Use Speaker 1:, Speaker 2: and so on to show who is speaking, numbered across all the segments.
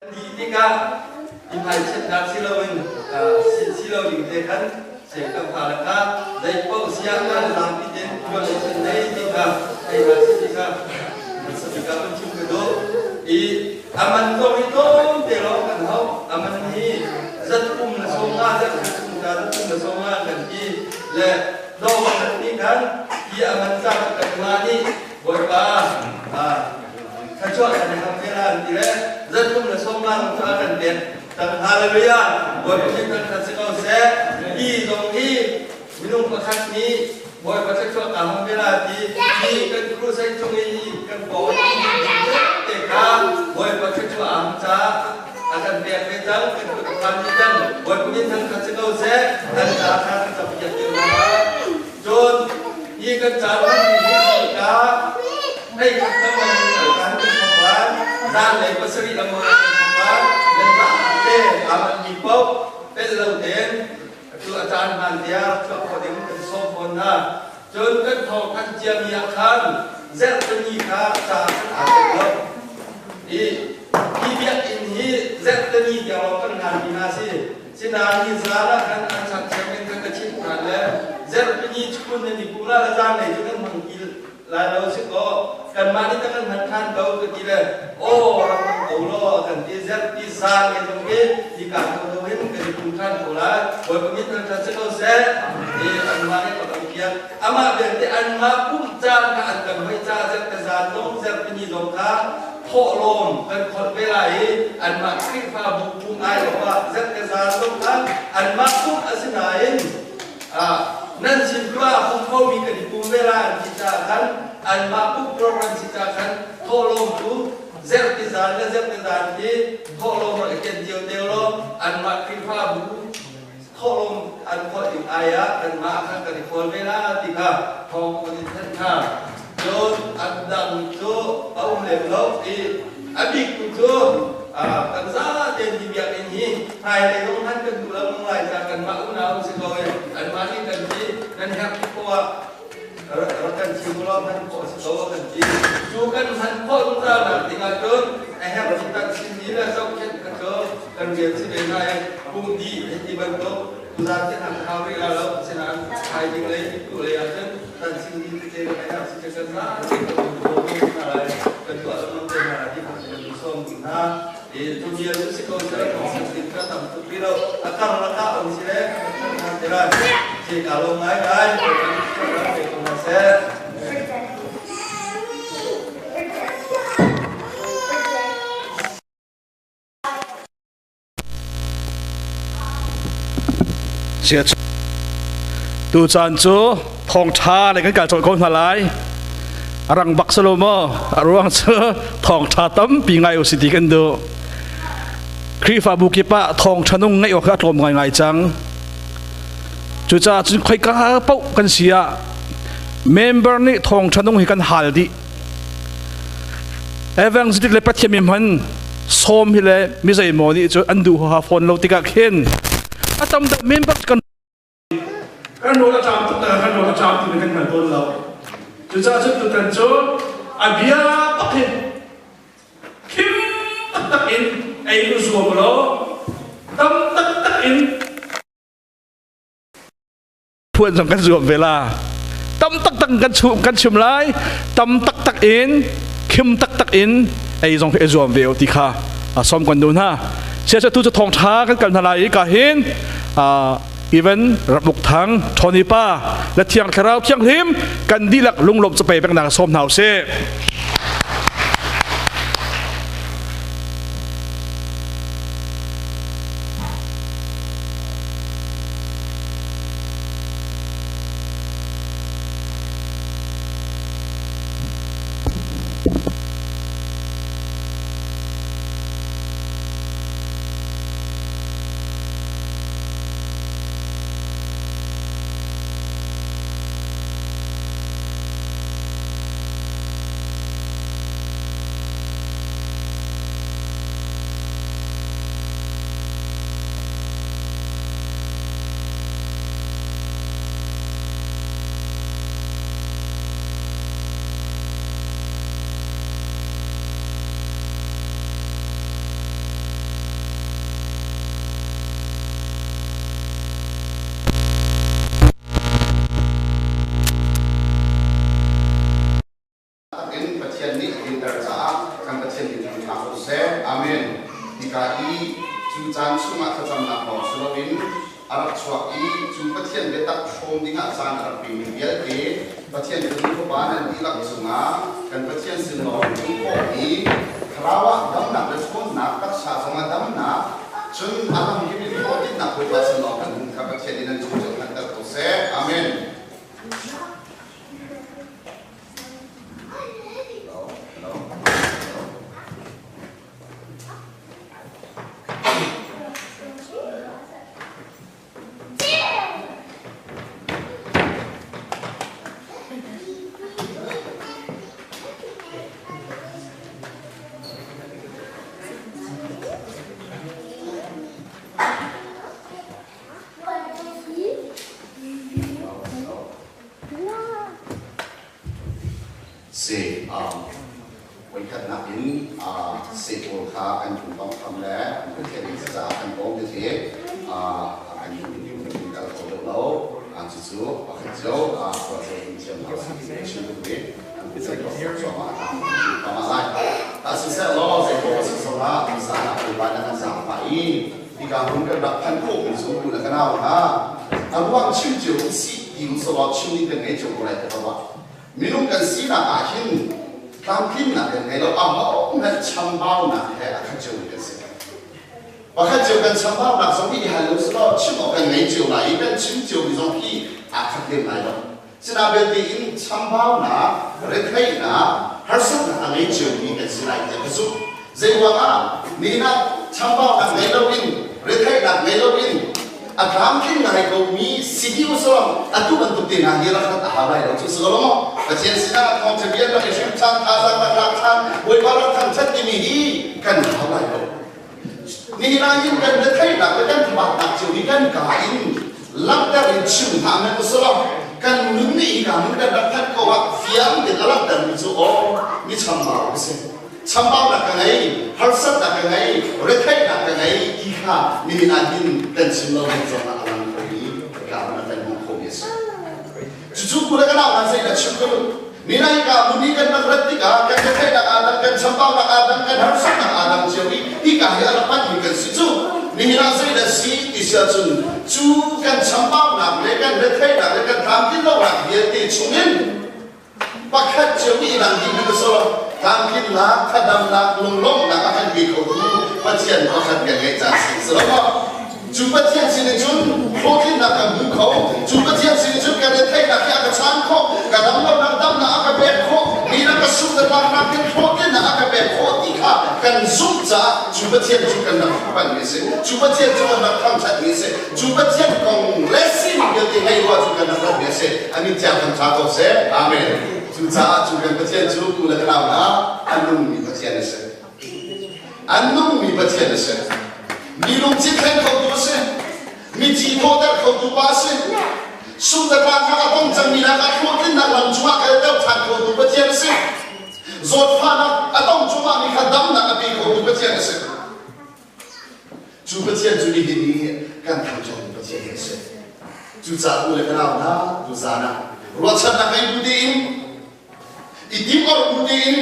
Speaker 1: Dih tikah i hmaichiatnak si loin si lo ding te khan siangkap fale kha zeipaoh siang kan zapi tein tuan nei ti kha ei hna si ti kha tikah kan chim ka duh i aman zong hi tlawm te lawng kan hau. Aman hi zat um le sawm nga, zat chung ta zat um le sawm nga kan ti le do kan ti khan hi aman za kan ma nih Bawipa thluachuah kan i ham ve la an ti le zathum le sawmnga lawng cu a kan pek cang. Hallelujah! Bawipa min thangṭhat si ko seh. Hi zong hi minung pakhat nih Bawipa thluachuah kaa ham ve la ti hi kan crusade cung i kan paw te kha Bawipa thluachuah a ham caah a kan pek ve cang. Kan kut a phan dih cang. Bawipa min thangṭhat si ko seh. Kan ca kha kan campiak deuh hna. Cun hi kan caan hmanmi hi ka hei khat lengmang in kal kan kan thawk lai. Zanlei 7 lengmang ah kan thawk lai. Nan te aa manhmi paoh pel lo tein atu a caan hmaan tiah rak chuah khawh ding kan sawm fawn hna. Cun kan thawng khan ciami ah khan zarhpini kha ca kan aa tel lo. I hi biakinn hi zarhpini tiang lawng kan hlanmi hna si. Sinain hi zan ah khan an changcheu in kan ka chimh hna le zarhpini chun nan i pum la le zanlei cu kan hmang ti lai lo si kaw kanmah nih tah kan hman ṭhan ko ka ti le aw rak hmang ko law kan ti. Zarhpi zan le zong hi hika ko lo hin kan i pum ṭhan ko lai. Bawipa min thangṭhat si ko seh. I anmah nih ka kan piak. Amah belte anmah pumh caan kha an kan hoih caah zarhte zan zong zarhpini zong kha thawhlawm kan kholh ve lai i anmah Khrihfabu pum aiawh ah zarhte zan zong kha anmah pum a si nain nan sin tu ah pum khomi kan i pum ve lai an ti caah khan anmah pum program si caah khan thawhlawm cu zarhpi zan le zarhte zan hi thawhlawm rak i ken cio te law anmah Khrihfabu thawhlawm an khawh ding ai ah kanmah khan kan i khawl ve la ti kha thawng kan in thanh hna. Cun an dang cu a um lem lo i a bik tu cu kan zatein hi biakinn hi hmailei zong hman kan duh lengmang lai ca kanmah unau si ko i anmah nih kan ti nan herh khawh ah rak kan chim law hman khawh si ko kan ti. Cu kan hman khawh zungzal nak ding ahcun a herh mi kan chimmi le zohkhenh kha cu kan rian si ve hna i pum dih hei ti bantuk tuzaan te hna thau rih la lo. Asinain thaizing lei tu lei ahcun kan chimmi tete kan herh si kan za te kan hna lai kan tuah lengmang te hna lai ti kan sawm hna. I tu bia cu si ko seh kong sin ka tam tuk rih lo. A karlak ah um si le kan te lai ci ka lo ngai ngai kan pe ko hna seh.
Speaker 2: Tu caan cu thawngṭha le kan kal colh ko hna lai. A rang bak salo maw? A ruang cu thawngṭha tampi ngai u si ti kan duh. Khrihfabu kip ah thawngṭha nung ngeih awk a tlawm ngaingai cang. Cucaah cun khoika paoh kan si ah member nih thawngṭha nung hi kan hal dih. Evangelistic le Pathian mi hman sawm hi le mi zeimaw nih cu an duh ha fawn lo tikah khin a tam deuh member kan kan rawl a ṭam tuk na kan rawl a ṭam ti kan hngal tawn lo. Cucaah cun tutan cu a bia tak hin khim taktak in ei u zuam law tam taktak in phuan zong kan zuam ve la. Tam taktak kan chum kan chim lai. Tam taktak in khim taktak in ei zong ei zuam ve ti kha som kan dun ha. Sia tu chu thong tha kan kal hna lai i ka hin even rabuk thang Tony pa la thiang thlarau thiang hlim kan dihlak lunglawm chu pe bek na som hna se.
Speaker 3: Pathian nih a tlinter caah kan Pathian min thang ṭha ko seh. Amen. Hika i cu caan chungah thlacamnak lawng si loin a rak chuak i cu Pathian biatak hrawm dingah caan a rak pemi vialte Pathian fanu fapa nan dihlak cungah kan Pathian sin lawng hmuh khawh i thlarau ah damnak le ṭhawnnak taksa zongah damnak cun a lamkip in hlawhtlinnak Bawipa sin lawng kan hmuh kha Pathian in nan cung cio hngalhter ko seh. Amen. Hello, hello, hello. Si, voikhatnak in seh pawl kha an cung tawnghtham le an Pathian in caah kan bawm tete an kal kho deuh lo. Cucu pakhat cio khua cio in thiam hna sih ti chim duh i an zei cuahmah a tlang cuahmah lai. Siseh law zei paoh a si zongah zan ah Bawipa na kan zaangfah i hika hmun kan rak phanh khawh mi cu u le ka nau hna a ruang chim cio u sih ti u sawh chim ding kan ngei cio ko lai ti ka ruah. Minung kan sinak ah hin tlamtlinnak kan ngei lo, ahohmanh chambaunak he a khat ciomi kan si. Pakhat cio kan chambaunak zong hi i hal lo selaw chim awk kan ngei cio lai i kan chim ciomi zong hi aa khat lem lai lo. Sinain belte in chambaunak, retheihnak, harsatnak a ngei ciomi kan si lai tiah ka zumh. Zeiruangah nihin ah chambaunak ngei loin, retheihnak ngei loin a tlamtling ngai komi si dih usawm atu bantuk te hna hi rak rat a hau lai lo cu si ko maw? Pathian sinah thawngṭha bia rak i hrim ṭhan, thazaang rak lak ṭhan, Bawipa rak thangṭhat timi hi kan hau lai lo. Nihin ah hin kan retheihnak le kan thabatnak cio hi kan ka in langhter in chim hna men usulaw kan nun nih hi ka nun kan rak thanh ko ah fiang tein a langhtermi cu aw mi chambau ka si. Chambaunak ka ngei, harsatnak ka ngei, retheihnak ka ngei ti kha nihin ah hin kan chim lo mi zong ah a lang kho i ka a kan hmuh khomi a si. Cucu ku le ka nau hna zei na chim ka lu. Ni nai ka mun i kan rak rat tikah kan retheihnak aa dang, kan chambaunak aa dang, kan harsatnak aa dang cio i hika hi a rak panh mi kan si cu. Nihin ah zei dah si ti si ahcun cu kan chambaunak le kan retheihnak le kan tlamtlin lonak vialte chungin Pakhat cio nih dang ding kan so tlamtlinnak, thadamnak, lunglawmhnak a kan pe khotu Pathian pakhat kan ngeih caan si si lo maw? Cu Pathian sin in cun hlawhtlinnak kan hmu kho. Cu Pathian sin in cun kan retheihnak hi a ka chaan khawh, ka damlonak damnak a ka pek khawh, mi na ka sung ka tlaknak in hlawhtlinnak a ka pek khawh ti kha kan zumh caah cu Pathian cu kan rak panh mi a si. Cu Pathian cu kan rak thangṭhat mi a si. Cu Pathian kong le sining vialte ngei ruah cu kan rak rat mi a si. A min thiang kan ṭha ko seh. Amen. Cucaah cu kan Pathian cu u le ka nau hna a nungmi Pathian a si. A nungmi Pathian a si. Mi lungthin thleng khotu a si. Mithi thawhter khotu pa a si. Sungtatlang kha a tong cangmi nak ah hlawhtlinnak lam cungah kalter ṭhan khotu Pathian a si. Zawtfahnak a tong cungah mi kha damnak a pe khotu Pathian a si. Cu Pathian cu nihin i kan thangṭhatmi Pathian a si. Cucaah u le ka nau hna, tuzaan ah ruahchannak ngei bu tein, i tim orh bu tein,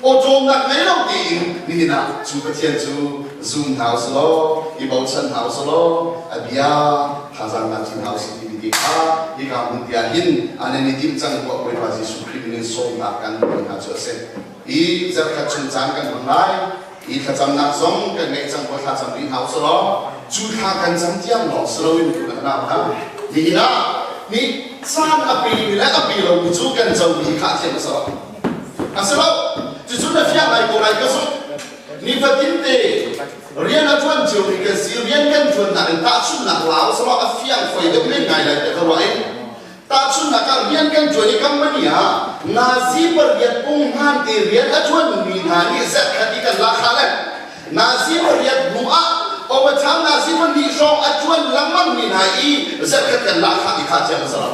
Speaker 3: awṭawmnak ngei lo tein nihin ah cu Pathian cu zum hna usih law, i bochan hna usih law, a bia thazaang lak chin hna usih timi te kha hika hmun tiah hin an i timh cang tuah Bawipa Jesuh Khrih min in sawmnak kan tuah hna cu a si. I zarhkhat chung caan kan hmang lai. Hi thlacamnak zong kan ngeih cang ko thlacam rih hna usih law cu thla kan cam tiang lawng si loin tu kan nau hna. Nihin ah ni caan a pe mi le a pe lomi cu kan comi kha a thiam a si lo. A si lo. Cucu na fiang lai ko lai ka zumh. Nifatin te rian a ṭuan ciomi kan si rian kan ṭuannak in tahchunhnak la usih law a fiang foi deuh men ngai lai tiah ka ruah i Tahchunhnak ah rian kan ṭuan i company ah nazi pariat punghman te rian a ṭuanmi hna nih zarhkhat i kan lak hlah le nazi pariat hnu ah overtime nazi pahnih hrawng a ṭuan lengmangmi hna i zarhkhat kan lak hlah ti kha thiang a si lo.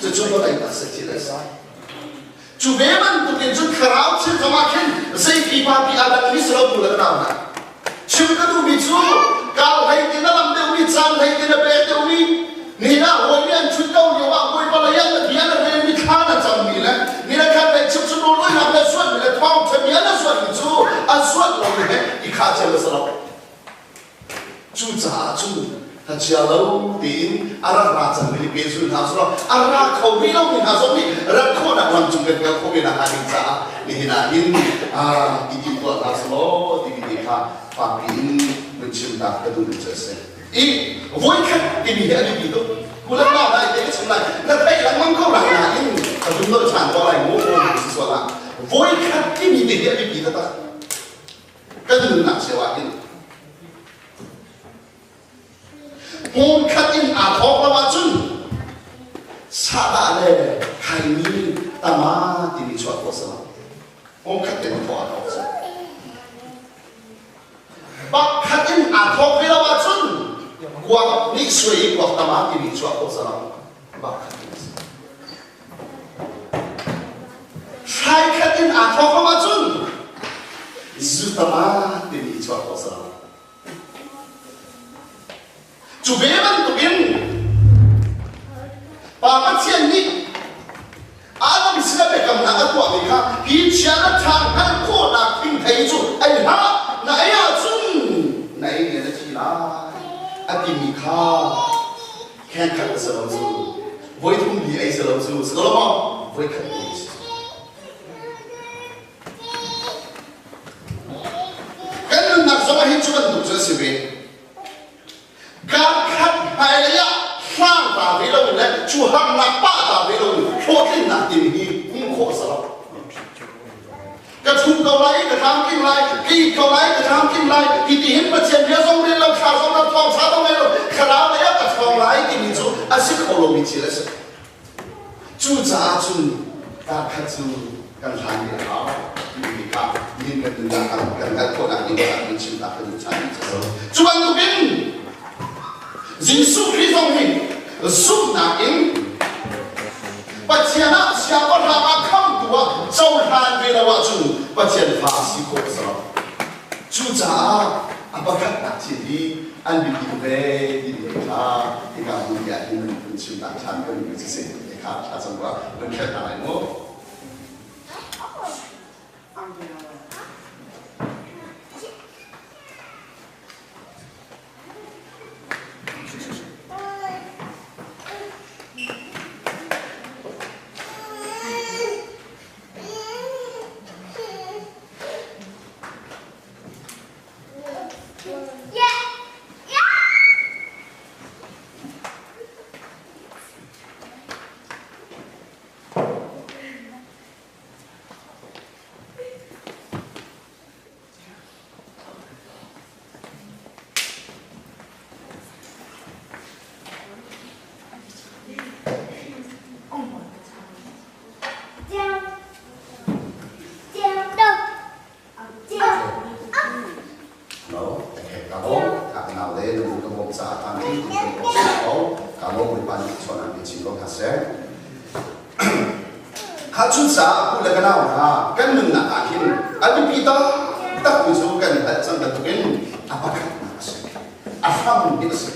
Speaker 3: Cucu vawlei ah si thil a si. Cu ve bantukin cun thlarau thil zongah khin zei pipa pi aa dangmi si lo tu le ka nau hna. Chim ka duhmi cu kar hlei tin a lam deuhmi, caan hlei tin a pek deuhmi, ni ah hawi nih an ṭhut ko lio ah Bawipa lei ah na bia na relmi thla na cammi le ni na khat lei chuk cu rawl oi Thachia lo tiin a rak ra cangmi nih pehzul hna usih law a ra kho rih lomi hna zong nih rat khawhnak lam cung kan kal khawh ve nakhnga ding caah nihin ah hin i timhtuah hna sih law timi te kha fakpi in vun chim ta ka duhmi cu a si. I voikhat timi hi a biapi tuk. Kulan na lai te ka chim lai. Na theih lengmang ko lai nain ka vun dolh ṭhan ko lai mu si sual ah. Voikhat timi te hi a biapi taktak. Kan nunnak cio ah hin Hmunkhat in aa thawk lo ahcun sahdah le khaini tama timi chuah khawh si lo. Hmunkhat in thawk aa thawk si. Pakhat in aa thawk ve lo ahcun kuak nih suai i kuak tama timi chuah khawh si lo. Pakhat in si. Hrai khat in aa thawk lo ahcun zu tama timi chuah khawh si lo. Cu ve bantukin Pa Pathian nih Adam sinah biakamnak a tuahmi kha hi chia le ṭha hngalh khawhnak thingthei cu ei hlah, na ei ahcun na ei ne na thi lai a timi kha khengkhat a si lo cu voithum li ei si lo cu si ko lo maw voikhat ei si. Kan nunnak zong ah hin cu bantuk cu a si ve. Karkhat hmailei ah hlang ta ve lo le cu harnak pah ta ve lo hlawhtlinnak timi hi hmuh khawh a si lo. Ka chum ko lai, ka tlamtling lai, ka it ko lai, ka tlamtling lai, hi ti hin Pathian bia zong rel lo, thla zong lo, thawng tha zong ngei lo, thlarau lei ah ka thawng lai timi cu a si kho lomi thil a si. Cucaah cun karkhat cu kan hlan ve a hau timi kha nihin kan nunnak kan kan hngalh khawhnak ding caah kan chimnak kan duh ṭhan cu. Cu bantukin Jesuh Khrih zong hi zumhnak in Pathian ah siangpahrang ah khamtu ah cohlan ve lo ahcun Pathian fa si khawh a si lo. Cucaah a pakhatnak thil hi an biapi tuk ee timi kha hika hmun te ah hin hun chimnak ṭhan kan duh cu si. Hika thla cam rua hun hrelh hna lai mu. No, okay, ka bawm, ka nau le na bu ka bawm caah tlamtling tein kan bawm si ko. Ka bawm Bawipa nih chuahnak in chin ko hna seh. Kha cu caah pu le ka nau hna kan nunnak ah hin a biapi taktak mi cu kan hngalh cang bantukin a pakhatnak a si. A hram hi a si.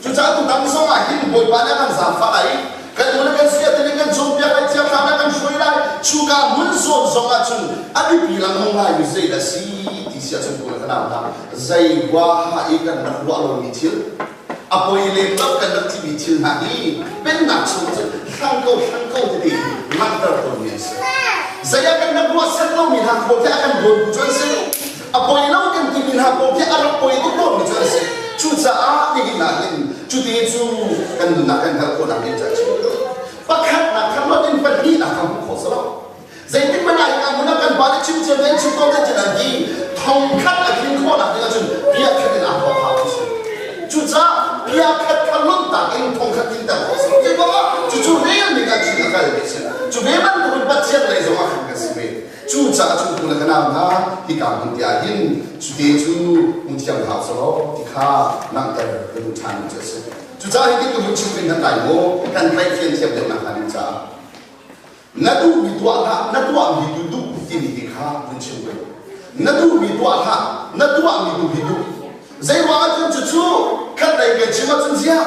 Speaker 3: Cucaah tutan zong ah hin Bawipa nih a kan zaangfah lai i kan u le kan sia te nih kan cawnpiak lai, thiangthlarau nih a kan hruai lai. Cuka hmun zawn zong ah cun a biapi lengmang laimi zei dah si ti si ahcun pu le ka nau hna zei huaha i kan rak ruah lomi thil a poi lem lo kan rak timi thil hna hi pennak chung cun hlang ko hlang ko tete langhter tawnmi an si. Zei ah kan rak ruah set lomi hna khaw khi a kan dawntu cu an si. A poi lo kan timi hna pawl khi a rak poi tuk tawnmi cu an si. Cucaah nihin ah hin cuti cu kan nunnak kan hngalh khawhnak ding caah chim pakhatnak kha lot in pahnihnak kha hmuh khawh si lo. Zeitik hmanh ah hika hmun ah kan pa nih chim cia in chim ko te cun an ti thongkhat a tlin khawhnak ding ahcun bia khat in aa thawk hau ti si. Cucaah bia khat kha lonhtak in thongkhat tlinter khawh si lo. Zeiruangah cucu rel ning ah cun a kal mi a si. Cu ve bantukin Pathian lei zong ah khan kan si ve. Cucaah cu hnu le ka nau hna hika hmun te ah hin cute cu hmu thiam hau selaw ti kha langhter ka duh ṭhan cu a si. Cucaah hitin ka vun chim rih hna lai maw kan tlaihfian thiam deuh nakhnga ding caah na duhmi tuah hlah na tuahmi tu duh timi ti kha vun chim rih. Na duhmi tuah hlah na tuahmi tu hi duh. Zeiruang ah cun cucu khat lei kan chim ahcun ziah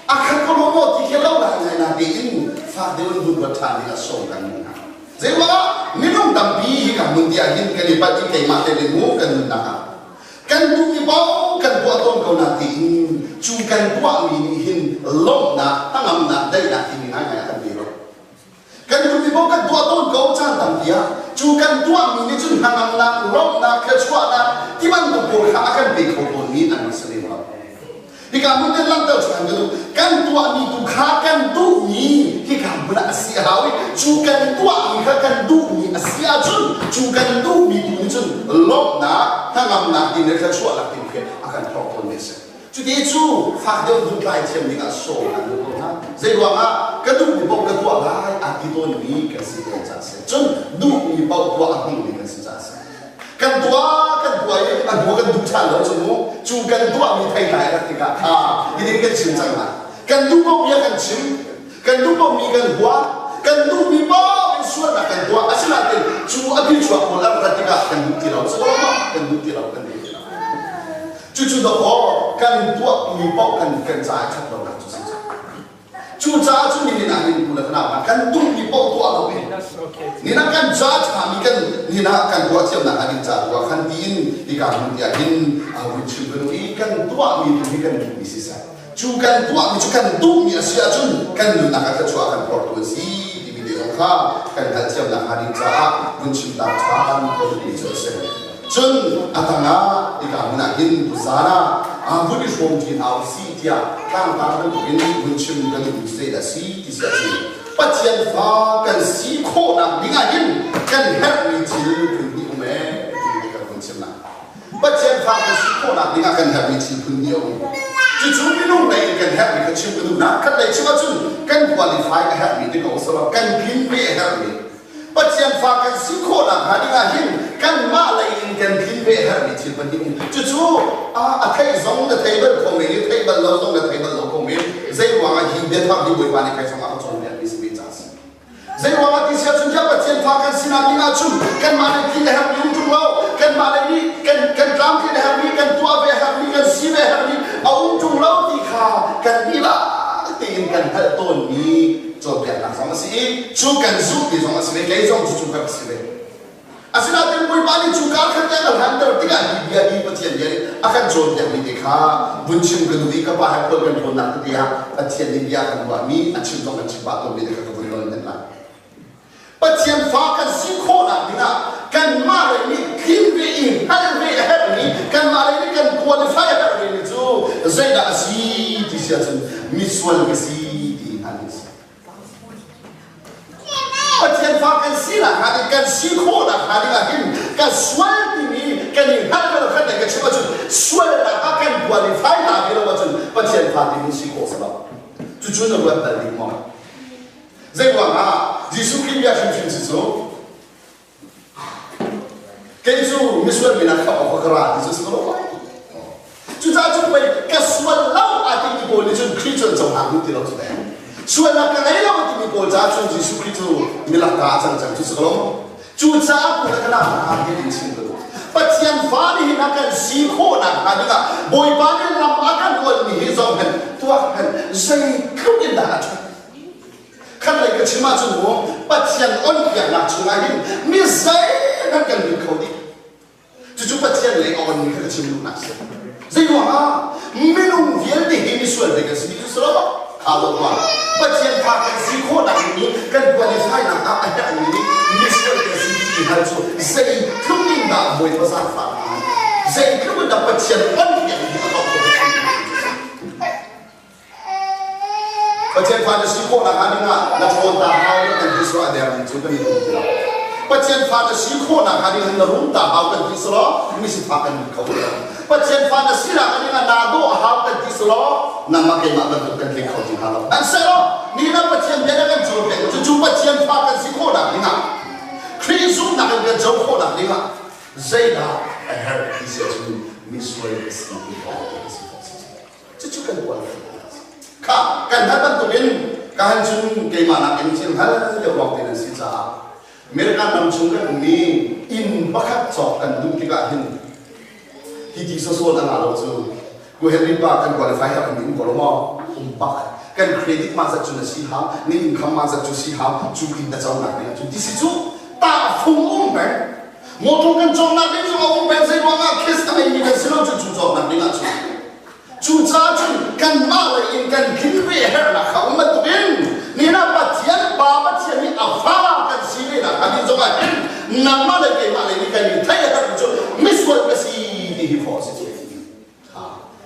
Speaker 3: a khat ko lo maw ti khi lo lai ngai na tein fak deuh in vun ruat ṭhan ding ah sawm kan hmuh hna. Zeiruangah minung tampi hika hmun tiah hin kan i palh i keimah te nih mu kan nunnak ah kan duhmi paoh kan tuah tawn ko na tiin cu kan tuahmi nih hin lawmhnak, hnangamnak, daihnak timi ngaingai a kan pe lo. Kan duhmi paoh kan tuah tawn ko caan tampi ah cu kan tuahmi nih cun hnangamnak, lawmhnak, thluachuahnak ti bantuk pawl kha a kan pe kho tawnmi an rak si lem lo. Hika hmun kan langhter ṭhan ka duh. Kan tuahmi tu kha kan duhmi hika hmun ah a si a hau i cu kan tuahmi kha kan duhmi a si ahcun cu kan duhmi tu nih cun lawmhnak, hnangamnak ti le thluachuahnak ti khi a kan hlawk tawnmi a si. Cuti cu fak deuh duh tlai thiam ding ah sawm an duh ko hna. Zei ruangah ka duhmi paoh ka tuah lai aa ti tawnmi kan si tawn caah a si. Cun duhmi paoh tuah a hmangmi kan si caah a si. Kan tuah kan tuah i a hnu kan duh ṭhan lo cu mu. Cu kan tuahmi theitlai rak tikah kha hitin kan chim cang lai. Kan duh komi a kan chim. Kan duh komi kan huah. Kan duhmi paoh in sualnak kan tuah. Asinain cu a phichuak pawl a rat tikah kan duh ti lo. Kan duh ti lo. Kan duh ti lo. Cucu dawkaw kan tuahmi paoh kan kan caah ṭhat lonak cu si cang. Cucaah cu nihin ah hin tu le ka nau kan duhmi paoh tuah lo in nihin ah kan ca ṭhami kan nihin ah kan tuah thiamnak hnga ding ca tu ah khan tiin hika hmun tiah hin vun chim ka duh i kan tuahmi tu hi kan duhmi siseh cu kan tuahmi cu kan duhmi a si ahcun kan nunnak ah thluachuah kan phortu an si timi te zong kha kan hngalhthiamnak hnga ding caah vun chim tak ṭhan ka duhmi cu a si. Cun a tangah hika hmun ah hin tuzaan ah vun i hrawm ṭi hna u sih tiah tlangtar bantukin vun chim kan duhmi cu zeidah a si ti si ahcun Pathian fa kan si khawhnak ding ah hin kan herhmi thil phun hnih um ee timi kan vun chim lai. Pathian fa kan si khawhnak ding ah kan herhmi thil phun hnih a um. Cucu minung lei in kan herhmi kha chim ka duhnak khat lei chim ahcun kan qualify a herhmi ti ko sawh kan tlin ve a herhmi Pathian fa kan si khawhnak hnga ding ah hin kanmah lei in kan tlin ve a herhmi thil pahnih um. Cucu a theih zong na thei bal kho men i theih bal lo zong na thei bal lo kho men. Zei ruangah hi biathar hi Bawipa nih kai chungah a cawnpiakmi si ve ca a si. Zeiruangah ti siah cun Pathian fa kan sinak ding ahcun kanmah nih thil a herhmi um ṭung lo. Kanmah lei nih kan kan tlamtlin a herhmi, kan tuah ve a herhmi, kan si ve a herhmi a um ṭung lo ti kha kan lila tein kan hngalh tawnmi cawnpiaknak zong a si i cu kan zumhmi zong a si ve. Kei zong cucu ka rak si ve. Asinain Bawipa nih cu kar khat tiang a hlanter tikah hi bia hi Pathian bia nih a kan cawnpiakmi te kha vun chim ka duh i ka pa he khual kan ṭhawnnak tete ah Pathian nih bia kan ruahmi a chim zong kan chim pah tawnmi te kha ka vun nawl hnik lai. Pathian fa kan si khawhnak dingah kanmah lei nih tlin ve i hngalh ve a herhmi kanmah lei nih kan qualify a herhmi cu zeidah a si ti si ahcun misual ka si ti hngalh a si. Pathian fa kan sinak hnga ding kan si khawhnak hnga ding ah hin kan sual timi kan i hngalh lo khan le ka chim ahcun sualnak ah kan qualify hna ve lo ahcun Pathian fa timi si khawh si lo. Cucu na ruat bal ding maw? Zei ruangah Jesuh Khrih bia hrimhrim si cu Kei cu misual mi nak khamh awk ka ra ti cu si ko Cucaah cu pei ka sual lo aa timi pawl nih cun Khrih cu an cohlang duh ti lo cu teh. Sualnak ka ngei lo a timi pawl caah cun Jesuh Khrih cu milakka a cang cang cu si ko lo. Cucaah pu le ka nak hnga hi in chim ka duh. Pathian fa nih hin a kan si khawhnak hnga dingah Bawipa nih lam a kan uanmi hi zong hin tuak hen zeitluk in dah a ṭhat. Khatlei ka chim ahcun mu Pathian onpiaknak chungah hin mi zeihmanh kan lut kho dih. Cucu Pathian lei a onmi kha ka chim duhnak si. Zei ruangah minung vialte hi misual ve kan si dih cu si lo kha lo ma Pathian fa kan si khawhnak ding i kan qualify nak ah a herhmi nih misual kan si ti hal cu zeitluk in dah Bawipa zaangfahnak zeitluk in dah Pathian onpiakmi a tawk Pathian fa na si khawhnak hnga dingah na ṭhawn ta hau kan ti sawh a dermi cu kan i rum ti lo. Pathian fa na si khawhnak hnga ding na rum ta hau kan ti selaw mi sifak kan lut kho lo. Pathian fa na si nak dingah naa dawh a hau kan ti selaw nangmah keimah bantuk kan tling kho ti hna lo. An selaw ni na Pathian bia na kan cawnpiak cu cu Pathian fa kan si khawhnak dingah Khrih zumhnak in kan co khawhnak dingah zeidah a herh ti si ahcun misual ka si ti ka si Cucu kan tuah Kha kan hal bantukin ka han cun keimah nakin thil hal deuh lawng te nan si caah American ram chung kan ummi inn pakhat cawk kan duh tikah hin hi ti sawsawn a ngah lo cu ku Henry pa kan qualify ha kan um ko lo maw um bak kan credit ma zat cu na si hau ni income ma zat cu si hau cu inn na co nak ding ahcun ti si cu tahfung um peng motor kan cawknak ding zong a um peng zei ruangah kiss a ngeimi kan si lo cu cu cawknak ding ahcun. Cucaah cun kanmah lei in kan tlin ve herhnak kha um bantukin nina Pathian Pa Pathian nih a fa kan si ve nak kha nih zongah hin nangmah le keimah lei nih kan i theih a herh cu misual ka si ti hi fawh si cu.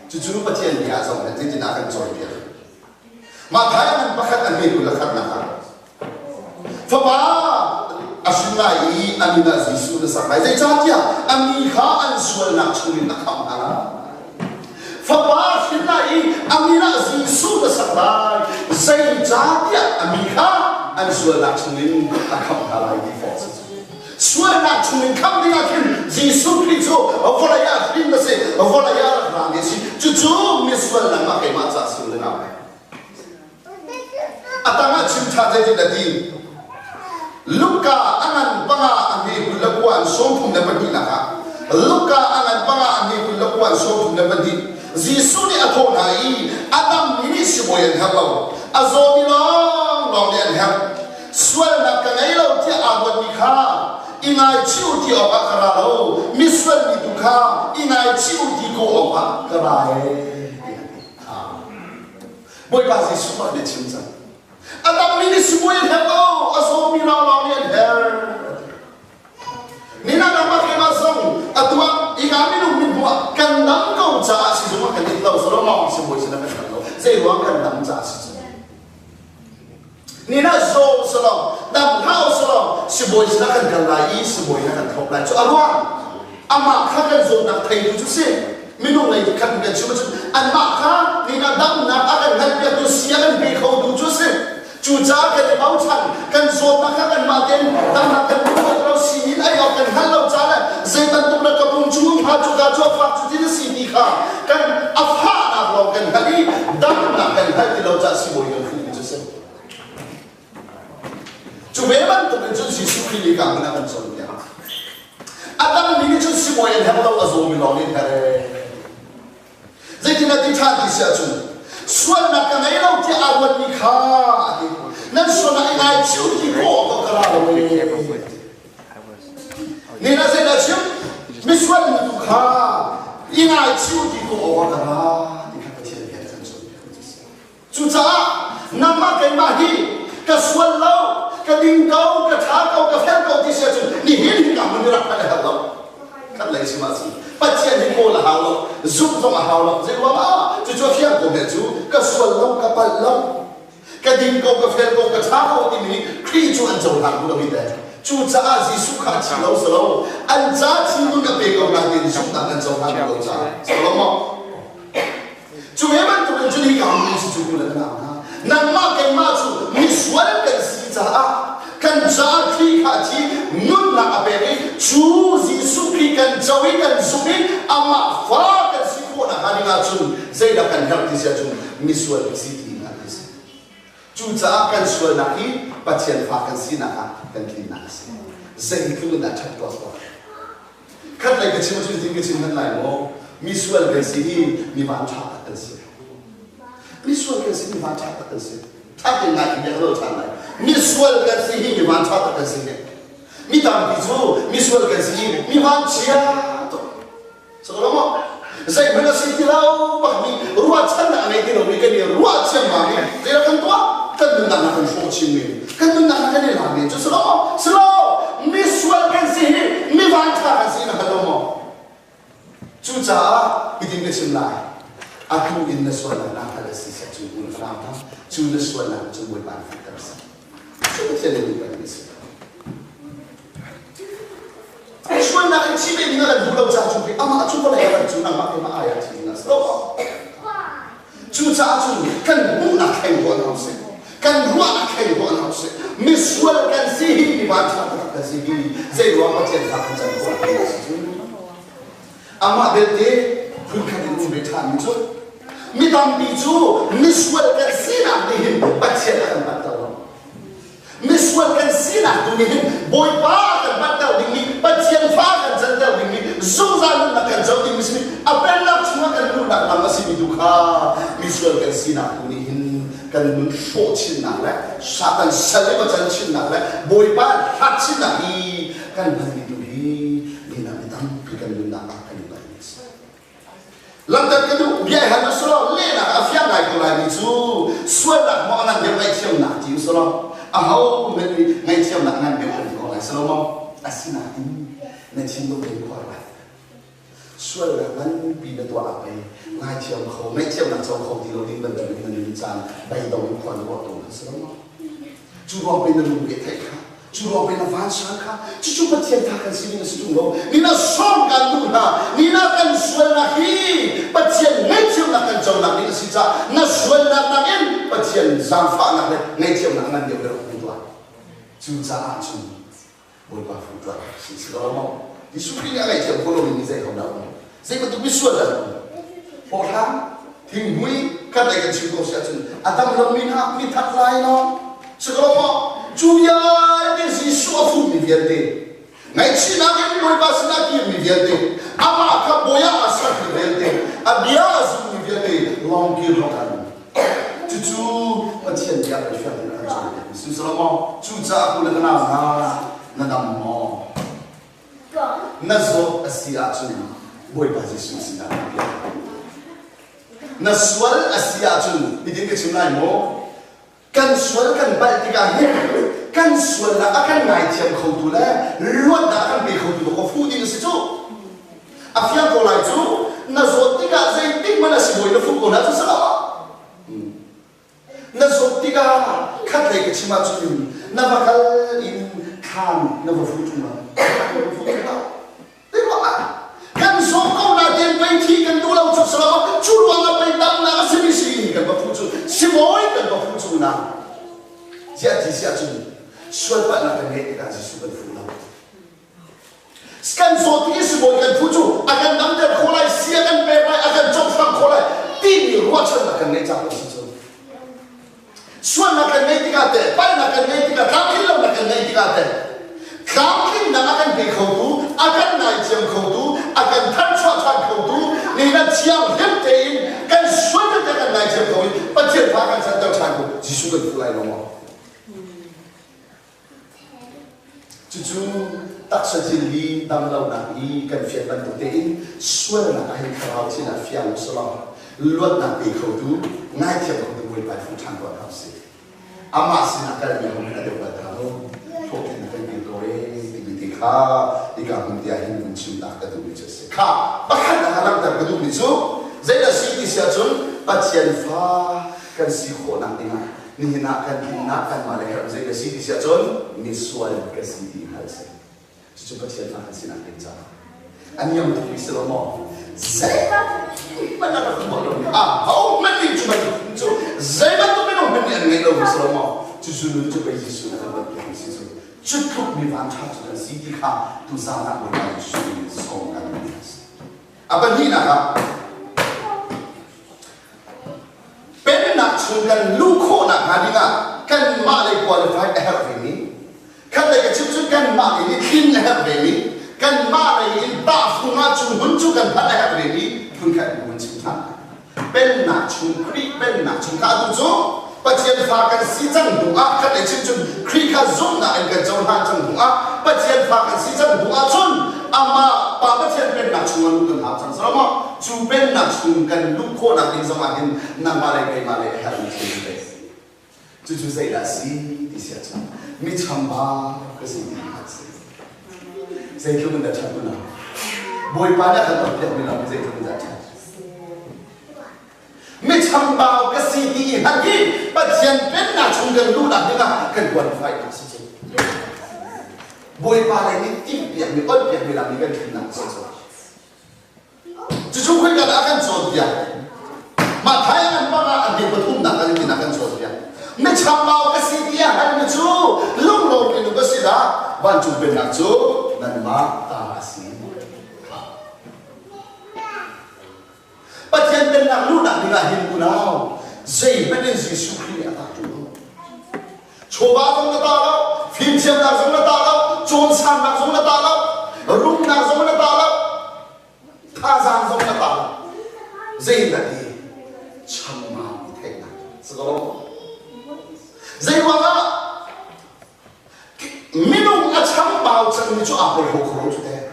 Speaker 3: Cucu Pathian bia zong he zeitindah kan cawnpiak. Mah thai ngan pakhat a hme kul a khatnak ah Fapa a hrin lai i a min ah Jesuh na sak lai. Zeicahtiah a mi kha an sualnak chungin a khamh hna lai. Fapa a hrin lai i a min ah Jesuh na sak lai. Zeicahtiah a mi kha an sualnak chungin a khamh hna lai ti fawh si. Sualnak chungin khamh dingah khin Jesuh Khrih cu vawlei ah hrin a si, vawlei ah rak rami a si. Cucu misual nangmah keimah ca si le nau. A tangah chim ṭhan zeitin a ti? Luka a ngan panga a hme 29 an 32nak ah Luka a ngan panga a hme 29 an 32 Jesuh nih a thawh hna i a dammi nih sibawi an herh lo, a zawmi lawnglawng nih an herh. Sualnak ka ngei lo tiah aa ruatmi kha i ngaichih u ti awkah ka ra lo, misual mi tu kha i ngaichih u ti ko awkah ka ra ee tiah a ti. Bawipa Jesuh mah nih a chim cang. A dammi nih sibawi an herh lo, a zawmi lawnglawng nih an herh. Nina nangmah keimah zong atu ah ika minung min hmuh ah kan dam ko caah sizung ah kan it lo solo mawng sibawi sin ah kan kal lo. Zei ruang kan dam caah si cu. Nina zaw solo, dam hau solo, sibawi sin ah kan kal lai i sibawi na kan thlop lai cu a ruang. Amah kha kan zawtnak theitu cu si. Minung lei khat kan chim ahcun anmah kha nina damnak a kan hngalhpiaktu si a kan pe khotu cu si. Cucaah kan i bochan, kan zawtnak kha kanmah tein damnak kan hmu kho lo si in ei awk kan hngalh lo ca le zei bantuk na ka pum chung kha cu ka cu a fak cu ti na si ti kha kan a fahnak lawng kan hngalh i damnak kan hngalh ti lo caah sibawi kan hmuh mi cu si. Cu ve bantuk in cun Jesuh Khrih nih ka hmun a kan cawnpiak. A dammi nih cun sibawi an herh lo, a zawmi lawng nih an herh. Zeitin a ti ṭhan ti si ahcun sualnak ka ngei lo tiah aa ruatmi kha a ti. Nan sualnak i ngaichih u ti kawh awk ka ra lo ee. Ni na zeidah chim? Misual mi tu kha i ngaichih u ti kawh awk ka ra ti kha Pathian bia kan cawnpiak mi si. Cucaah nangmah keimah hi ka sual lo, ka ding ko, ka ṭha ko, ka fel ko ti si ahcun nihin hi ka hmun i rak phanh a herh lo. Khat lei si ma si. Pathian hi kawl a hau lo, zumh zong a hau lo. Zei ruang ah? Cucu a fiang ko hme cu ka sual lo, ka palh lo, ka ding ko, ka fel ko, ka ṭha ko timi Khrih cu an cohlang duh lo hi teh. Cucaah Jesuh kha a thi lo si lo. An ca thi nun a pe ko nain zumhnak an cohlang duh lo caah. Si lo maw? Cu ve bantukin cun hika hmun si cu kul an nau hna. Nangmah keimah cu misual kan si caah kan caah Khrih kha thi nunnak a pek i cu Jesuh Khrih kan co i kan zumh i amah fa kan si khawh nakhnga ding ahcun zeidah kan herh ti si ahcun misual kan si ti hna ti si. Cucaah kan sualnak hi Pathian fa kan sinak ah kan tlinnak a si. Zeitluk in dah ṭhat tuah tuah. Khat lei ka chim ahcun zing ka chim hmanh lai maw? Mi sual kan si i mi van ṭha tak kan si. Mi sual kan si mi van ṭha tak kan si. Ṭha tein ngai in lo ṭhan lai. Mi sual kan si hi mi van ṭha tak kan si. Mi tampi cu mi sual kan si i mi van chia tuk. Sakaw zeihmanh a si ti lo bak mi ruahchannak a ngei ti lomi kan i ruah ciammam i zeidah kan tuah kan nunnak na kan hrawh chin mi kan nunnak na kan i lam mi cu si lo si lo misual kan si hi mi vanṭha kan si na hngal lo maw cucaah hitin ka chim lai atu in na sualnak na hngal a si siah cu bu na falam cu na sualnak cu Bawipa na fehter si cu Pathian nih duh peng mi si Sualnak in thi ve ding a kan duh lo caah cu amah cu vawlei a rat cu nangmah keimah ai ah thi ding a si lo. Cucaah cun kan hmuhnak thleng tuah hna usih. Kan ruahnak thleng tuah hna usih. Misual kan si hi mi vanṭha taktak kan si hi zei ruang Pathian kha kan can khawh ti a si cu. Amah belte phunkhat in um ve ṭhan mi cu mi tampi cu misual kan sinak nih hin Pathian a kan panhter lo. Misual kan sinak tu nih hin Bawipa kan panhter dingmi, Pathian fa kan canter dingmi, zungzal nunnak kan co dingmi simi, a pennak chungah kan luhnak lam a simi tu kha misual kan sinak tu nih hin kan nun hrawh chinnak le Satan sal i va can chinnak le Bawipa hlat chinnak hi kan hmanmi tu hi mi tampi kan nunnak ah kan i palhmi a si. Langhter ka duh bia i hal u selaw lehnak a fiang ngai ko laimi cu sualnak maw a ngan deuh ngaihthiamnak ti u selaw aho hmanh nih ngaihthiamnak a ngan deuh an ti ko lai selaw maw asinain na thinlung in khua ruat sualnak nganpi na tuah ah pei ngaithiam kho ngaihthiamnak co kho ti lo ding bantuk in na nun caan beidong in khua na ruah tawn kha si lo maw Cu ruang pei na lung ve theih kha, cu ruang pei na vansan kha, cucu Pathian tha kan si ding a si ṭung lo. Ni na sawm kan duh hna, ni na kan sualnak hi Pathian ngaihthiamnak kan conak ding a si caah na sualnak nakin Pathian zaangfahnak le ngaihthiamnak ngan deuh deuh kan tuah. Cucaah cun Bawipa fu tuah si si lo maw? Jesuh Khrih nih a ngaihthiam khawh lomi mi zei ho dah um? Zei bantuk misual dah um? Hlawhhlang, thinghmui, kan lei kan chim ko si ahcun a dam lomi hna mi that lai no? Si ko lo maw? Cu vialte Jesuh a fummi vialte, ngaihchihnak in Bawipa sinah kirmi vialte, amah kha bawi ah aa sermi vialte, a bia a zummi vialte lawng kir lawng an Cucu Pathian bia kan fiang in kan cawnpiak mi si maw? Cucaah ku le ka nau hna, na dam maw? Na zawt a si ahcun Bawipa Jesuh sinah na piak. Na sual a si ahcun hitin ka chim lai maw? Kan sual kan palh tikah hin kan sualnak a kan ngaithiam khotu le luatnak a kan pe khotu ka fuh ding a si cu. A fiang ko lai cu na zawt tikah zeitik hmanh a si bawi na fuh ko hna cu si lo. Na zawt tikah khatlei ka chim ahcun na va kal in thlan na va fuh ṭung lo. Na va fuh ṭung lo. Kan zawm ko na ten pei thi kan duh lo cu salam cu ruangah pei damnak a simi si kan va phu cu sibawi kan va phu cu na ziah ti siah cun sualpalhnak kan ngeih tikah Jesuh kan phu lo kan zawt i sibawi kan phu cu a kan damter kho lai si a kan pek lai a kan cohlang kho lai timi ruahchannak kan ngeih caah si cu Sualnak kan ngeih tikah teh, palhnak kan ngeih tikah, tlamtlinlonak kan ngeih tikah teh, tlamtlinnak a kan pe khotu, a kan ngaithiam khotu, a kan tharchuah ṭhan khotu, nihna thianghlim tein kan sual vialte kan ngaithiam kho i Pathian fa kan canter ṭhan ko, Jesuh kan fuh lai lo maw? Cucu taksa thil hi damlonak i kan fian bantuk tein sualnak ah hin thlarau thil ah fiang u selaw luatnak pe khotu ngaithiam khotu Bawipa fu ṭhan tuah hna usih. Amah sinah kalmi hong hin a deuh bal hna lo. Hlawhtlin kan kir ko ee timi te kha hika hmun te ah hin vun chim ta ka duhmi cu a si. Kha pakhat ah langhter ka duhmi cu zeidah si ti si ahcun Pathian fa kan si khawhnak dingah nihin ah kan tlinnak kanmah le herh zei ka si ti si ahcun misual ka si ti hngal si cucu Pathian fa kan sinak ding caah a niam tuk mi si lo maw zeihmanh a rak tuah lo mi a ho hmanh nih cu bantuk cu zei bantuk minung hmanh nih an ngeih lo mi si lo maw cucu nun cu pei Jesuh na kan bantuk mi si cu cu tluk mi van ṭha cu kan si ti kha tuzaan ah Bawipa Jesuh nih sawm kan duh si A pahnihnak ah pennak chung kan luh khawhnak hnga dingah kanmah lei qualified a herh vemi, khatlei ka chim cun kanmah lei nih tlin a herh vemi, kanmah lei in tahfung ah cu hmun cu kan phanh a herh vemi phunkhat in hun chim ṭhan. Pennak chung Khrih pennak chung kha atu cu Pathian fa kan si cang hnu ah khatlei chim cun Khrih kha zumhnak in kan cohlan cang hnu ah Pathian fa kan si cang hnu ah cun amah Pa Pathian pennak chung ah luh kan hau cang silo maw cu pennak chung kan luh khawhnak ding zong ah hin nangmah le keimah le a herhmi thil cu pei cucu zeidah a si ti si ahcun mi chambau ka si ti kha a si zeitluk in dah ṭhat unau Bawipa nih a kan tuahpiakmi lam hi zeitluk in dah ṭhat Mi chambau ka si ti i hngalh hi Pathian pennak chung kan luhnak dingah kan qualify nak si cu. Bawipa lei nih timhpiakmi, onpiakmi lam i kan tlinnak si cu. Cucu khoika dah a kan cawnpiak? Matthai an bang ah an bia pathumnak an in a kan cawnpiak. Mi chambau ka si ti a hngalmi cu lunglawm minung ka si dah vancung pennak cu nanmah ta a si. Pathian pennak luhnak dingah hin unau zeihmanh in Jesuh Khrih nih a tah ṭung lo. Chawva zong na tah lo, fimthiamnak zong na tah lo, cawnsannak zong na tah lo, rumnak zong na tah lo, thazaang zong na tah lo. Zei na ti? Chambau i theihnak. Si ko lo? Zei ruangah minung a chambau cangmi cu aa porhlaw kho lo cu teh.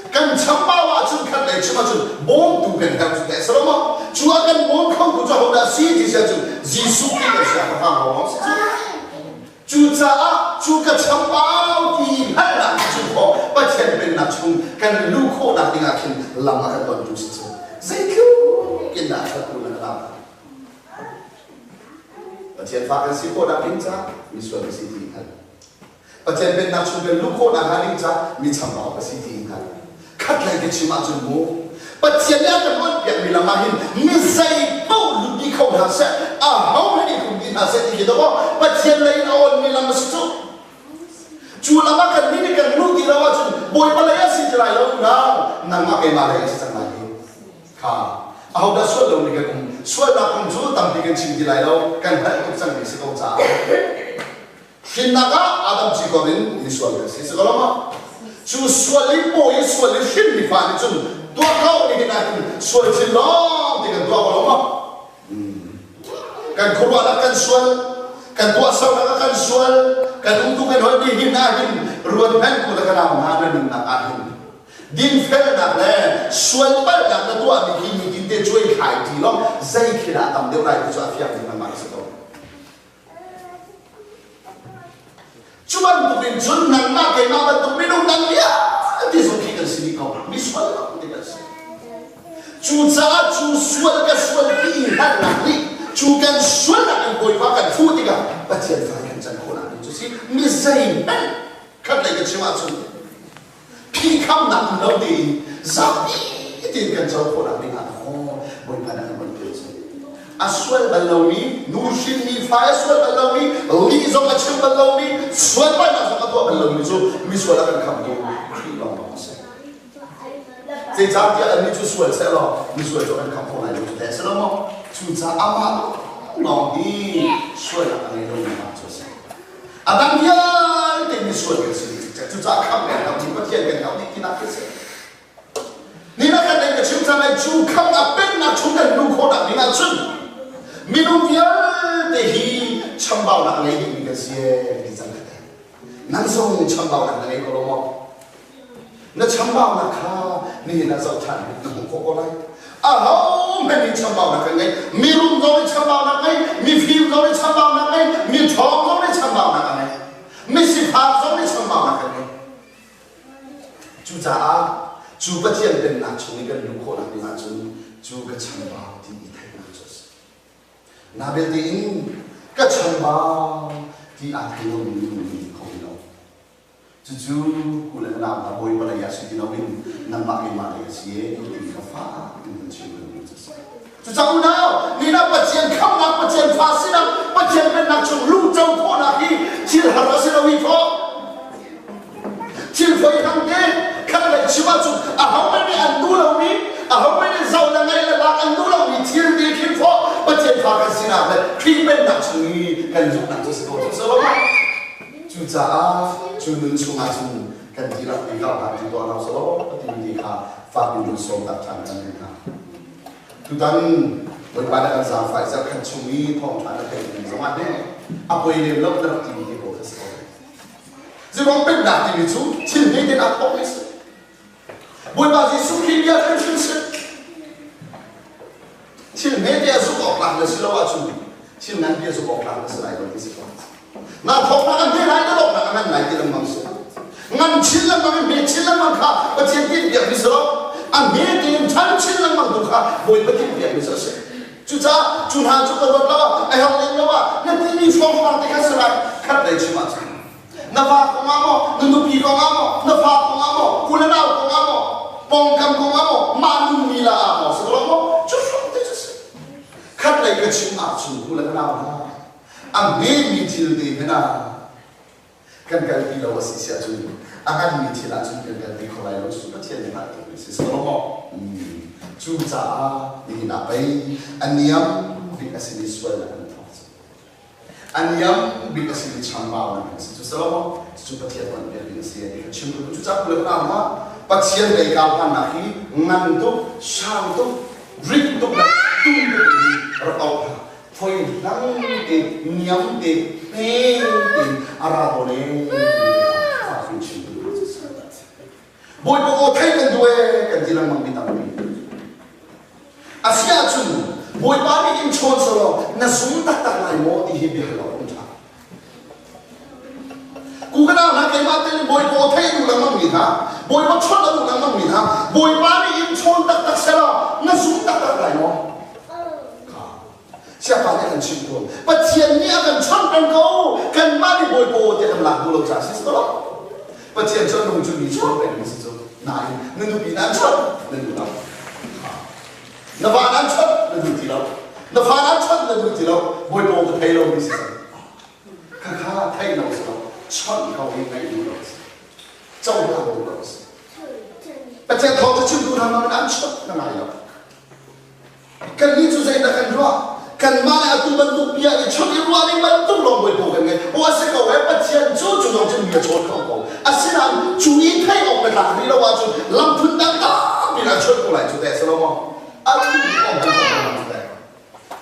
Speaker 3: Kan chambau ahcun khat lei chim ahcun Bawmtu kan herh cu teh salomo. Cu ah kan bawm khotu cu hodah si ti sia cu Jesuh Khrih kan siangpahrang lawng si cu. Cucaah cu ka chambau ti hngalhnak cu khawh Pathian pennak chung kan luh khawhnak dingah khin lam a kan ontu si cu. Zeitluk in dah ṭhat na ka dam. Pathian fa kan si khawhnak ding ca misual ka si ti hngalh. Pathian pennak chung kan luh khawhnak hnga ding ca mi chambau ka si ti hngalh. Khat lei ka chim ahcun mu Pathian nih a kan onpiakmi lam ah hin mi zei paoh lut dih kho hna seh, a ho he nih hrum dih hna seh ti khi dawh Pathian lei in a onmi lam a si cu. Cu lam ah kan nih nih kan luh ti lo ahcun Bawipa lei a si ti lai lo unau, nangmah keimah lei a si cang lai hi. Kha ahodah sual lo mi kan um sualnak kong cu tampi kan chim ti lai lo kan hngalh tuk cangmi si ko caah hrinnak ah Adam ci kor in misual kan si si ko lo ma cu sual i pawi i sual i hrin mi fa nih cun tuah ko ni hin ah hin sual thil lawng ti kan tuah ko lo ma kan khuaruahnak kan sual kan tuahsernak ah kan sual kan umtu kan hoi ni hin ah hin ruat hmanh ku le ka nau hna na nunnak ah hin Dinfelnak le sualpalhnak na tuahmi khi nitin te cuai thlai ṭi law zei thil ah tam deuh lai ti cu a fiang ding lengmang a si ko. Cu bantukin cun nangmah keimah bantuk minung dang vialte zong khi kan si dih ko. Misual lo ti kan si. Cucaah cu sual ka sual ti hngalhnak nih cu kan sualnak in Bawipa kan fuh tikah Pathian fa kan can khawhnak ding cu si mi zeihmanh khat lei ka chim ahcun phihkhamnak um lo tein zapi tein kan co khawhnak ding ah aw Bawipa nih kan pek cu a sual bal lomi nu hrinmi fa a sual bal lomi lih zong a chim bal lomi sual palhnak zong a tuah bal lomi cu misual a kan khamtu Khrih lawnglawng a si zeicahtiah annih cu sual seh law misual cu kan khamh khawh lai lo cu teh si lo maw cucaah amah lawng hi sualnak a ngei lomi pa cu a si A dang vialte misual kan si dih cucaah khamh kan hau dih Pathian kan hau dih tinak khi si. Ni na kan ka chim cang lai cu khamh a pennak chung kan luh khawhnak ding ahcun minung vialte hi chambaunak ngei dihmi kan si ee ti cang ka Nang zong chambaunak na ngei ko lo maw? Na chambaunak kha nihin ah zoh ṭhan na hmuh khawh ko lai. Ahohmanh nih chambaunak kan ngei. Mirum zong nih chambaunak ngei, mifim zong nih chambaunak ngei, miṭhawng zong nih chambaunak a ngei. Misifak zong nih chambaunak kan ngei. Cucaah cu Pathian pennak chung i kan luh khawhnak ding ahcun cu ka chambau ti i theihnak cu a si. Na belte in ka chambau ti aa thei lomi minung nih kho ti lo. Cucu ku le nau hna Bawipa lei ah si ti loin nangmah keimah lei a si e ti kha fak in kan chim kan cu si. Cucaah unau, nina Pathian khamnak, Pathian fa sinak, Pathian pennak chung luh co khawhnak hi thil har a si lo i fawh. Thil foi thang te khat lei chim ahcun ahohmanh nih an duh lomi, ahohmanh nih zoh le ngaih le lak an duh lomi thil ti khin fawh Pathian fa kan sinak le Khrih pennak chung i kan zumhnak cu si ko cu si lo ma? Cucaah cu nun chungah cun kan dihlak ti kha hlan ti tuah hna selaw a timi ti kha fak in run sawm tak ṭhan kan duh hna. Tutan Bawipa na kan zaangfah i zarhkhat chung i thawngṭha na theih ding zongah ne a poi lem lo na rak timi te ko kha si ko. Zirong pennak timi cu thil hme tein aa thawk mi si. Bawipa Jesuh Khrih bia hrimhrim si. Thil hmete a zumh awk tlak na si lo ahcun thil nganpi a zumh awk tlak na si lai lo ti si ko. Na thawknak a hme lai na donghnak a ngan lai ti lengmang si. Ngan chin lengmang in hme chin lengmang kha Pathian tinhpiak mi si lo. A hme tein ṭhan chin lengmang tu kha Bawipa tinhpiak mi cu a si. Cucaah cu hna cu ka ruat lo ah a herh lem lo ah na timi hrawnghrang te kha si lai khat lei chim ahcun na va kong ah maw na nupi kong ah maw na fa kong ah maw u le nau kong ah maw pawngkam kong ah maw mah nunmi la ah maw si ko lo maw cu hrawng te cu si khat lei ka chim ahcun u le ka nau hna a hmemi thil te hmanh ah kan kalpi lo a si si ahcun a nganmi thil ahcun kan kalpi kho lai lo cu Pathian nih hngalh tuk si si lo maw cucaah nihin ah pei a niam bik a simi sualnak kan thawk cu A niam bik a simi chambaunak an si cu si lo maw? Cucu Pathian tuan piak ding a si ti kha chim ka duh. Cucaah kule ka hna Pathian lei kau hmannak hi ngan tuk, sang tuk, rit tuk le tum tuk in rak auh hna. Foi hlang te, niam te, hme tein a ra tawn ee timi kha fak in chim ka duh. Bawipa aw theih kan duh ee kan ti lengmang mi tampi.
Speaker 4: Si ahcun Bawipa nih in chawn selaw na zum taktak lai maw ti hi biahal awk um ṭha. Ku ka nau hna keimah tel in Bawipa aw theih duh lengmang mi hna, Bawipa chawnh a duh lengmang mi hna, Bawipa nih in chawn taktak selaw na zum taktak lai maw? Siapa nih a kan chimh tawn. Pathian nih a kan chawnh peng ko. Kanmah nih Bawipa aw tiah kan lak duh lo caah si lo. Pathian cu a nung cu mi chawn peng mi si cu. Nain na nupi na an chawnh na duh lo. Na va na an chawnh na duh ti lo. Na fa na an chawnh na duh ti lo. Bawipa aw ka thei lo mi si cang. Khakha theih lo si lo. Chawnh ko hi ngaih duh lo si. Cohlang duh lo si. Pathian thawng cu chim duh hna ma an chawnh na ngai lo. Kannih cu zeidah kan ruah? Kanmah le atu bantuk bia i chawnh i ruah ning bantuk lawng bawipa kan ngei. Aw a si ko ee, Pathian cu cu zong cun bia chawn kho ko. Asinain cu i theih awk na tlak rih lo ahcun lam phun dang tampi in a chawnh ko lai cu teh si lo maw? A tu kong kan kong lo cu teh.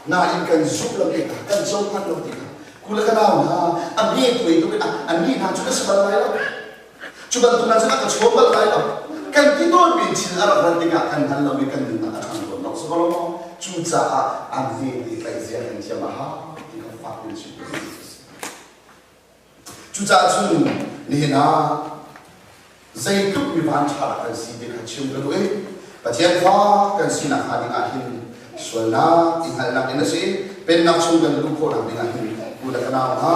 Speaker 4: Nain kan zumh lo tikah, kan cohlan lo tikah, ku le ka nau hna, a hme tuai tuk in annih hna cu ka si bal lai lo. Cu bantuk hna cu a ka chawn bal lai lo. Kan ti tawnmi thil a rak rat tikah kan hngal lo i kan nunnak a ṭhang tawn lo. Si ko lo maw? Cucaah an hme ti tlaih zia kan thiam a hau ti kha fak in chim ka duh. Cucaah cun nihin ah zeitluk mi vanṭha dah kan si ti kha chim ka duh i Pathian fa kan sinak hnga ding ah hin Sualnak i hngalhnak in a si. Pennak chung kan luh khawhnak ding ah hin u le ka nau hna,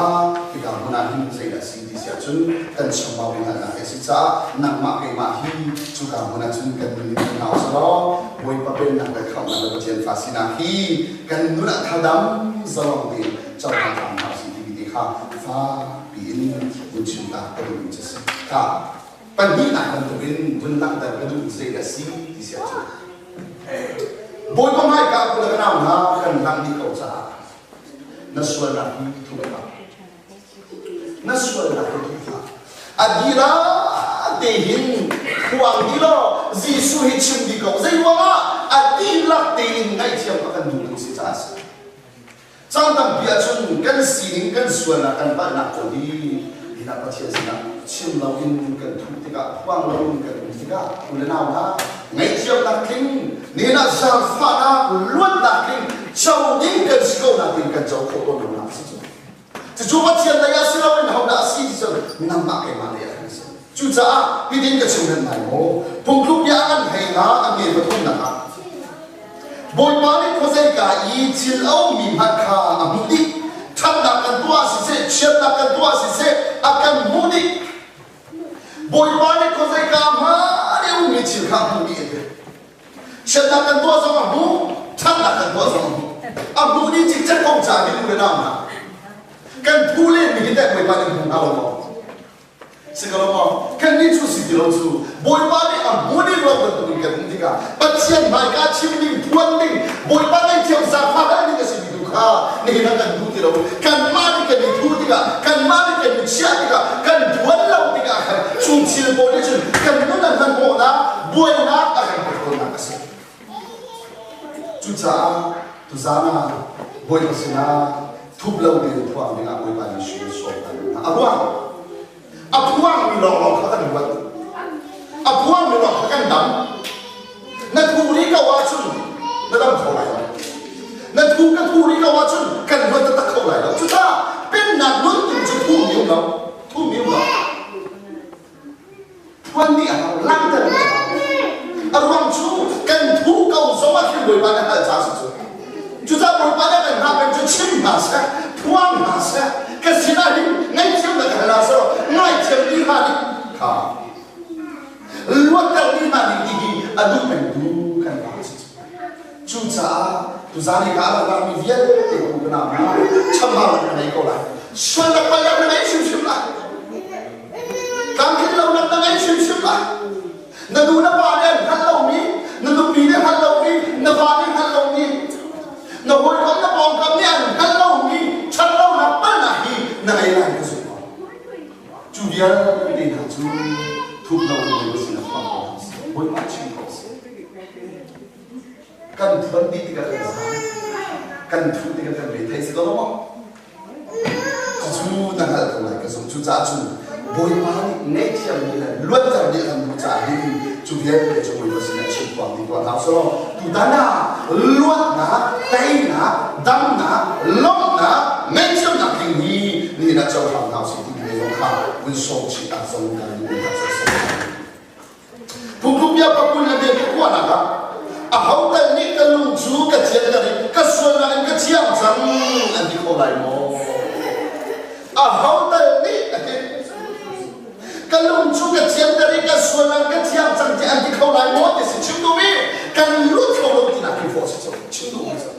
Speaker 4: hika hmun ah hin zeidah a si ti si ahcun kan chambau i hngalhnak a si caah nangmah keimah hi cuka hmun ah cun kan nun in kan hau selaw Bawipa pennak le khamhnak le Pathian fa sinak hi kan nun ah thadam zalong tein cohlang hram hna usih timi te kha fakpi in vun chim ta ka duhmi cu a si. Kha pahnihnak bantukin vun langhter ka duh zeidah a si ti si ahcun Bawipa hmaika ku le ka nau hna kan langh dih ko caah na sualnak hi thup hlah. Na sualnak hi thup hlah. A dila te hin phuang di law Jesuh hi chim di ko. Zei ruangah a dihlak tein ngaihthiam a kan duhtu si caah a si. Caan tampi ahcun kan sining, kan sualnak, kan palhnak pawl hi hinah Pathian sinah chim loin kan thuh tikah, phuang loin kan um tikah u le nau hna, ngaihthiamnak tling, nihin ah zaangfahnak, luatnak tling, co ding kan si ko nakin kan co khawh tawn lonak a si cu. Cucu Pathian lei ah si loin hodah a si ti cu nangmah keimah lei ah kan si. Cucaah hitin ka chim hen lai maw? Phungthluk bia an hei nga a nge pathumnak ah Bawipa nih khuazeika i thil a ummi hmanh kha a hmuh dih. Ṭhatnak kan tuah siseh, chiatnak kan tuah siseh, a kan hmuh dih. Bawipa nih khuazeika hmanh i a ummi thil kha a hmuh dih a ti. Chiatnak kan tuah zong a hmuh, ṭhatnak kan tuah zong a hmuh. A hmuh dih cikcek ko caah hin u le nau hna, kan phu lenmi hi teh Bawipa nih hmu hna lo maw? Si ko lo maw? Kannih cu si ti lo cu Bawipa nih a hmun in ruat bantukin kan um tikah Pathian hmaika chim ding, phuan ding, Bawipa ngaihthiam zaangfah hal ding a simi tu kha nihin ah kan duh ti lo. Kanmah nih kan i thuh tikah, kanmah nih kan i chiah tikah, kan phuan lo tikah khan cu thil pawl nih cun kan nun a hmanhmawhnak, buainak a kan pek tawnnak a si. Cucaah tuzaan ah Bawipa sinah thup lo tein phuang dingah Bawipa Jesuh nih sawm kan duh hna. A ruang a phuangmi lawnglawng kha kan ruat. A phuangmi lawng kha kan dam. Na thu rih ko ahcun na dam kho lai lo. Na thu ka thu rih ko ahcun kan ruat taktak kho lai lo. Cucaah pennak nun tu cu thumi um lo. Thumi um lo. Phuan dih a hau, langhter dih a hau. A ruang cu kan thu ko zong ah khin Bawipa nih a hngalh caah si cu. Cucaah Bawipa nih a kan hngah peng cu chim hna seh, phuang hna seh, ka sinah hin ngaihthiam na ka hal ah seh, ngaithiam dih hna nih kha luatter dih hna nih ti hi a duh pengtu kan pa si cu. Cucaah tuzaan i ka a rak rami vialte ku ka nau hna, chambaunak na ngei ko lai. Sualnak palhnak na ngei hrimhrim lai. Tlamtlin lonak na ngei hrimhrim lai. Na nu na pa nih an hngalh lomi, na nupi nih hngalh lomi, na va nih hngalh lomi, na hawikom na pawngkam nih an hngalh lomi ṭhatlonak palhnak hi na ngei lai ka zumh ko. Cu vialte hna cu thup lo in na sinah pang ko hna seh. Bawipa chim ko seh. Kan phuan dih tikah kan zam. Kan thuh tikah kan re thei si ko lo maw? Cucu na hngalh ko lai ka zumh. Cucaah cun Bawipa nih ngaihthiam dih le luatter dih kan duh caah hin cu vialte cu Bawipa sinah chim phuang dih tuah hna usih. Tutan ah luatnak, teinak, damnak, lawmhnak, ngaihthiamnak ding hi nihin ah cohlang hna usih ti mi zong kha vun sawm chih ah zong kan duh hna cu a si. Phungthlukbia pakul le bia kuahnak ah aho tal nih ka lung cu ka thianter i ka sualnak in ka thiang cang an ti kho lai maw? Aho tal nih a ti ka lung cu ka thianter i ka sualnak ka thiang cang ti an ti kho lai maw ti si chim duhmi kan lut kho lo tinak khi fawh si cu chim duhmi cu.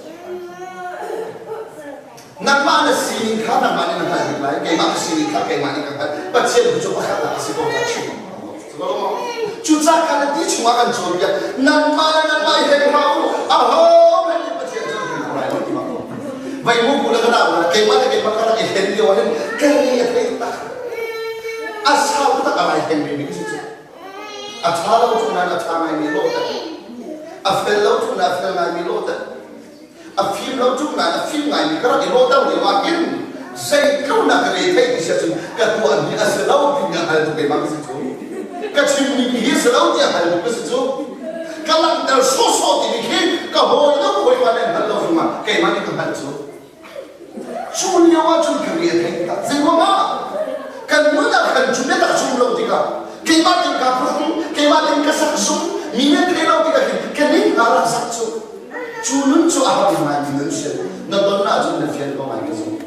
Speaker 4: Nangmah na sining kha nangmah nih na hngalh bik lai, keimah ka sining kha keimah nih ka hngalh. Pathian cu pakhat nak a si ko ta chim. Cucaah kha na ti chungah kan cawnpiak, nangmah le nangmah i heng hlah u, aho hmanh nih Pathian cu an heng kho lai lo ti bak ko. Vai mu bu le ka nau le keimah le keimah ka rak i hen lio ahhin ka re a thei tak. A sau tak a lai heng mi ka si cu. A ṭha lo cu nain a ṭha ngaimi lawh te. A fel lo cu nain a fel ngaimi lawh te. A fim lo ṭung nain a fim ngaimi ka rak i lawhter lio ah hin zeitluk na ka re theih ti si ahcun ka tuahmi a si lo timi a hngaltu keimah ka si cu. Ka chimmi hi a si lo ti a hngaltu ka si cu. Ka langhter sawhsawh timi khi ka hawi lo hawipa nih an hngalh lo zongah keimah nih ka hngalh cu. Cu lio ah cun ka re a thei tak. Zeiruangah? Kan nun ah khan cu biatak cu um lo tikah keimah tin kaa phuhrung, keimah tin ka sak zung, mi nih thei lo tikah khin ka ning hna rak sak cu. Cu nun cu a har ngaimi nun si. Na ton ahcun na fian ko ngai ka zumh.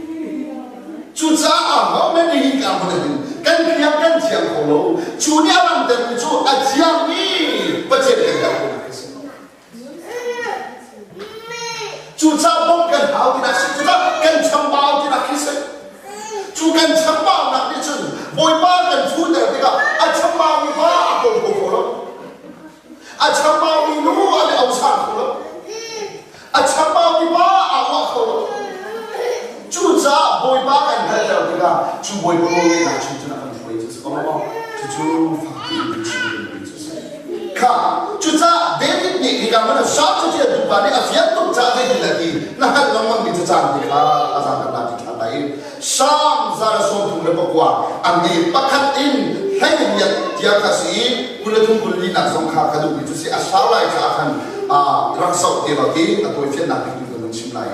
Speaker 4: Cucaah aho nan hi ka hmun hin kan thiang kan thiang kho lo. Cu nih a langhtermi cu a thiangmi Pathian kan herh ko nak a si. Cucaah bawmh kan hau tinak si. Cucaah kan chambau tinak khi si. Cu kan chambaunak nih cun Bawipa kan fuhter tikah a chambaumi pa a ko kho lo. A chambaumi nu an i osang kho lo. A chambaumi pa aa uah kho lo. Cucaah Bawipa kan hngalhter tikah cu Bawipa nawlngeihnak chung cun a kan hruai cu a si ko maw? Cucu fakpi in chim dingmi cu a si. Kha cucaah David nih hika hmun ah Salm caṭial tupa nih a fian tuk caah zeitin a ti na hngalh lengmangmi cu caan te kha a zang kan la ti ṭhan lai i Salm 139 a me pakhat in 18 tiang kha si i 23 24 nak zong kha ka duhmi cu si a sau lai caah khan rak zoh te lo ti a tawifiannak bik tu kan chim lai.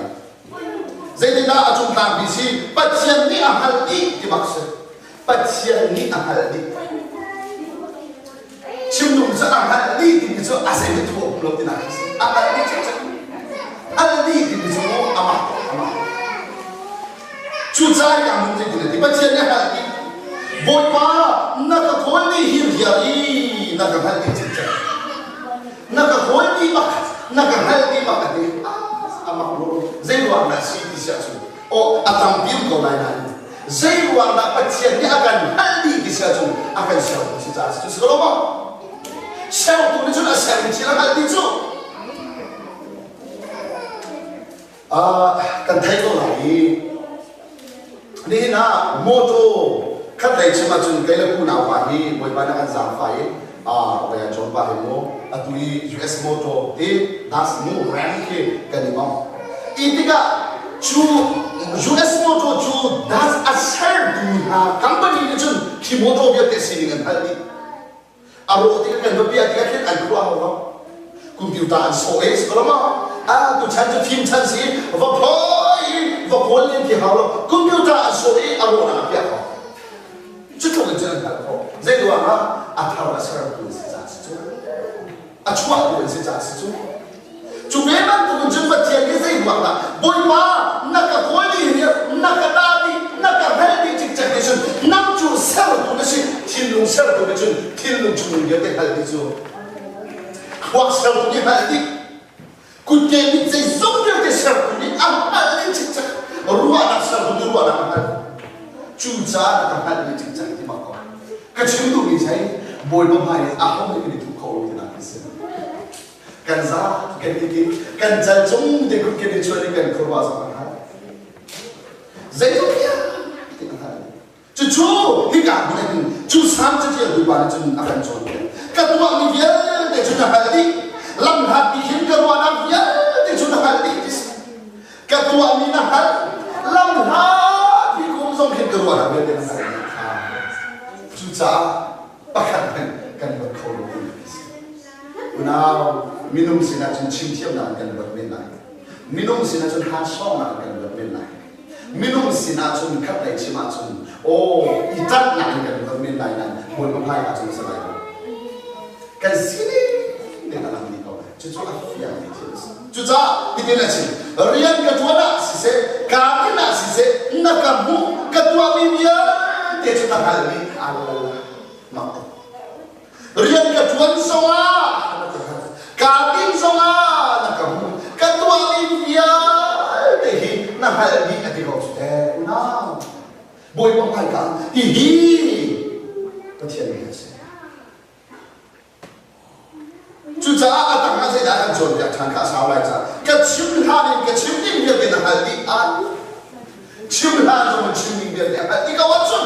Speaker 4: Zeitindah a cung tlangpi si Pathian nih a hngalh dih ti bak si. Pathian nih a hngalh dih. Chim dum cu a hngalh dih timi cu a zei thu um lo tinak khi si. A hngalh dih cu hngalh dih timi cu amah amah. Cucaah ka mun zeitin a ti Pathian nih a hngalh dih. Bawipa na ka kawl ni hi rial i na ka hngalh dih cikcek. Na ka kawl ni bak na ka hngalh dih bak a ti. Amak lo zei ruang dah si ti siah cun aw a tampi um ko lai nain zei ruang dah Pathian nih a kan hngalh dih ti siah cun a kan sertu si caah si cu si ko lo maw? Sertu nih cun a sermi thil a hngalh dih cu. Kan theih ko lai i nihin ah mawtaw khat lei chim ahcun kei le unau pa hi Bawipa nih a kan zaangfah i Bawipa John pa hi mu atu i US motor hi das mu ram khi kan i mong. I tikah cu US motor cu das a sertu hna company nih cun khi motor vialte sining an hngalh dih. A rawh tikah kan va piah tikah khin an khuah hau lo. Computer an sawh e si ko lo maw? A tu chan cu fim chan si va phoi i va kawl len khi hau lo. Computer an sawh i a rawhnak a piah ko. Cu tluk in cun an hngalh khawh. Zei ruang ah a thar a sertu an si caah si cu. A chuahtu an si caah si cu. Cu ve bantukin cun Pathian nih zei ruang dah Bawipa na ka kawl dih hi na ka dah dih na ka hngalh dih cikcek nih cun nang cu sertu na si thinlung sertu nih cun thinlung chung vialte hngalh dih cu thluak sertu nih hngalh dih kutke mit zeizong vialte sertu nih a hngalh dih cikcek ruahnak sertu nih ruahnak a hngalh cucaah na ka hngalh dih cikcek ti bak ko ka chim duhmi zei Bawipa hmai ah aho nih kan i thup kho lo tinak khi si. Kan za kan i ti kan cal cung te kut kan i chuan i kan khuaruah zong a hngal. Zeitluk ti a hngal. Cucu hika hmun ah hin cu Salm catial tu pa nih cun a kan cawnpiak. Ka tuahmi vialte cu na hngalh dih. Lamhlat pi hin ka ruahnak vialte cu na hngalh dih ti si. Ka tuahmi na hngalh. Lamhlat pi kum zong hin ka ruahnak vialte na hngalh dih. Cucaah. Pakhat hmanh kan luat kho lo mi a si. Unau, minung sinah cun chim thiamnak in kan luat men lai. Minung sinah cun hansawngnak in kan luat men lai. Minung sinah cun khat lei chim ahcun aw i ṭanhnak in kan luat men lai nain Bawipa hmai ahcun a si lai lo. Kan sining nih a lang dih ko. Cucu a fiang mi thil a si. Cucaah hitin a chim, rian ka ṭuan ah siseh, kaa tinh ah siseh, na ka hmuh, ka tuahmi vialte cu na hngalhmi aa mak tuk. Rian ka ṭuan zongah na ka hngalh, kaa tinh zongah na ka hmuh, ka tuahmi vialte hi na hngalh dih a ti ko cu teh unau. Bawipa hmaika hihi Pathian bia a si. Cucaah a tang ah zeidah kan cawnpiak ṭhan kha a sau lai caah ka chim hlan in ka chim ding vialte na hngalh dih ah chim hlan zong in chim ding vialte a hngalh dih ko ahcun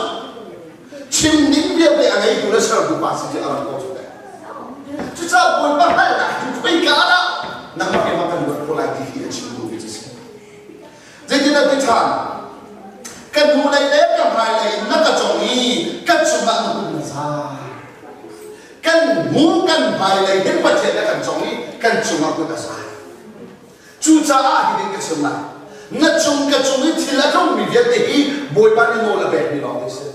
Speaker 4: chim ding vialte a ngeitu le sertu pa si cu a ram ko cu teh. Cucaah Bawipa hngalhnak hi khoika dah nangmah keimah kan luat khawh lai ti hi a chim duhmi cu a si. Zeitin a ti ṭhan? Ka hnulei le ka hmailei in na ka cong i ka cungah na kut na zai. Kan hnu kan hmailei hin Pathian na kan cong i kan cungah kut a zai. Cucaah hitin ka chim lai. Na cung ka cung i thil a tlungmi vialte hi Bawipa nih nawl a pekmi lawng te si.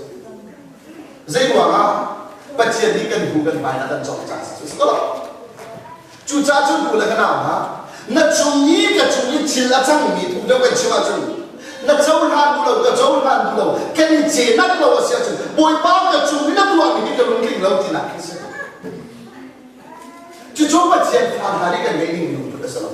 Speaker 4: Zei ruangah Pathian nih kan hnu kan hmai na kan cong caah si cu. Cucaah cun u le ka nau hna, na cung i ka cung i thil a cangmi phung deuh kan chim ahcun na cohlan duh lo, ka cohlan duh lo, kan i cenak lo a si ahcun Bawipa ka cung i na tuahmi hi ka lungtling lo tinak khi si. Cucu Pathian fa hna nih kan ngeih ding lungput a si lo.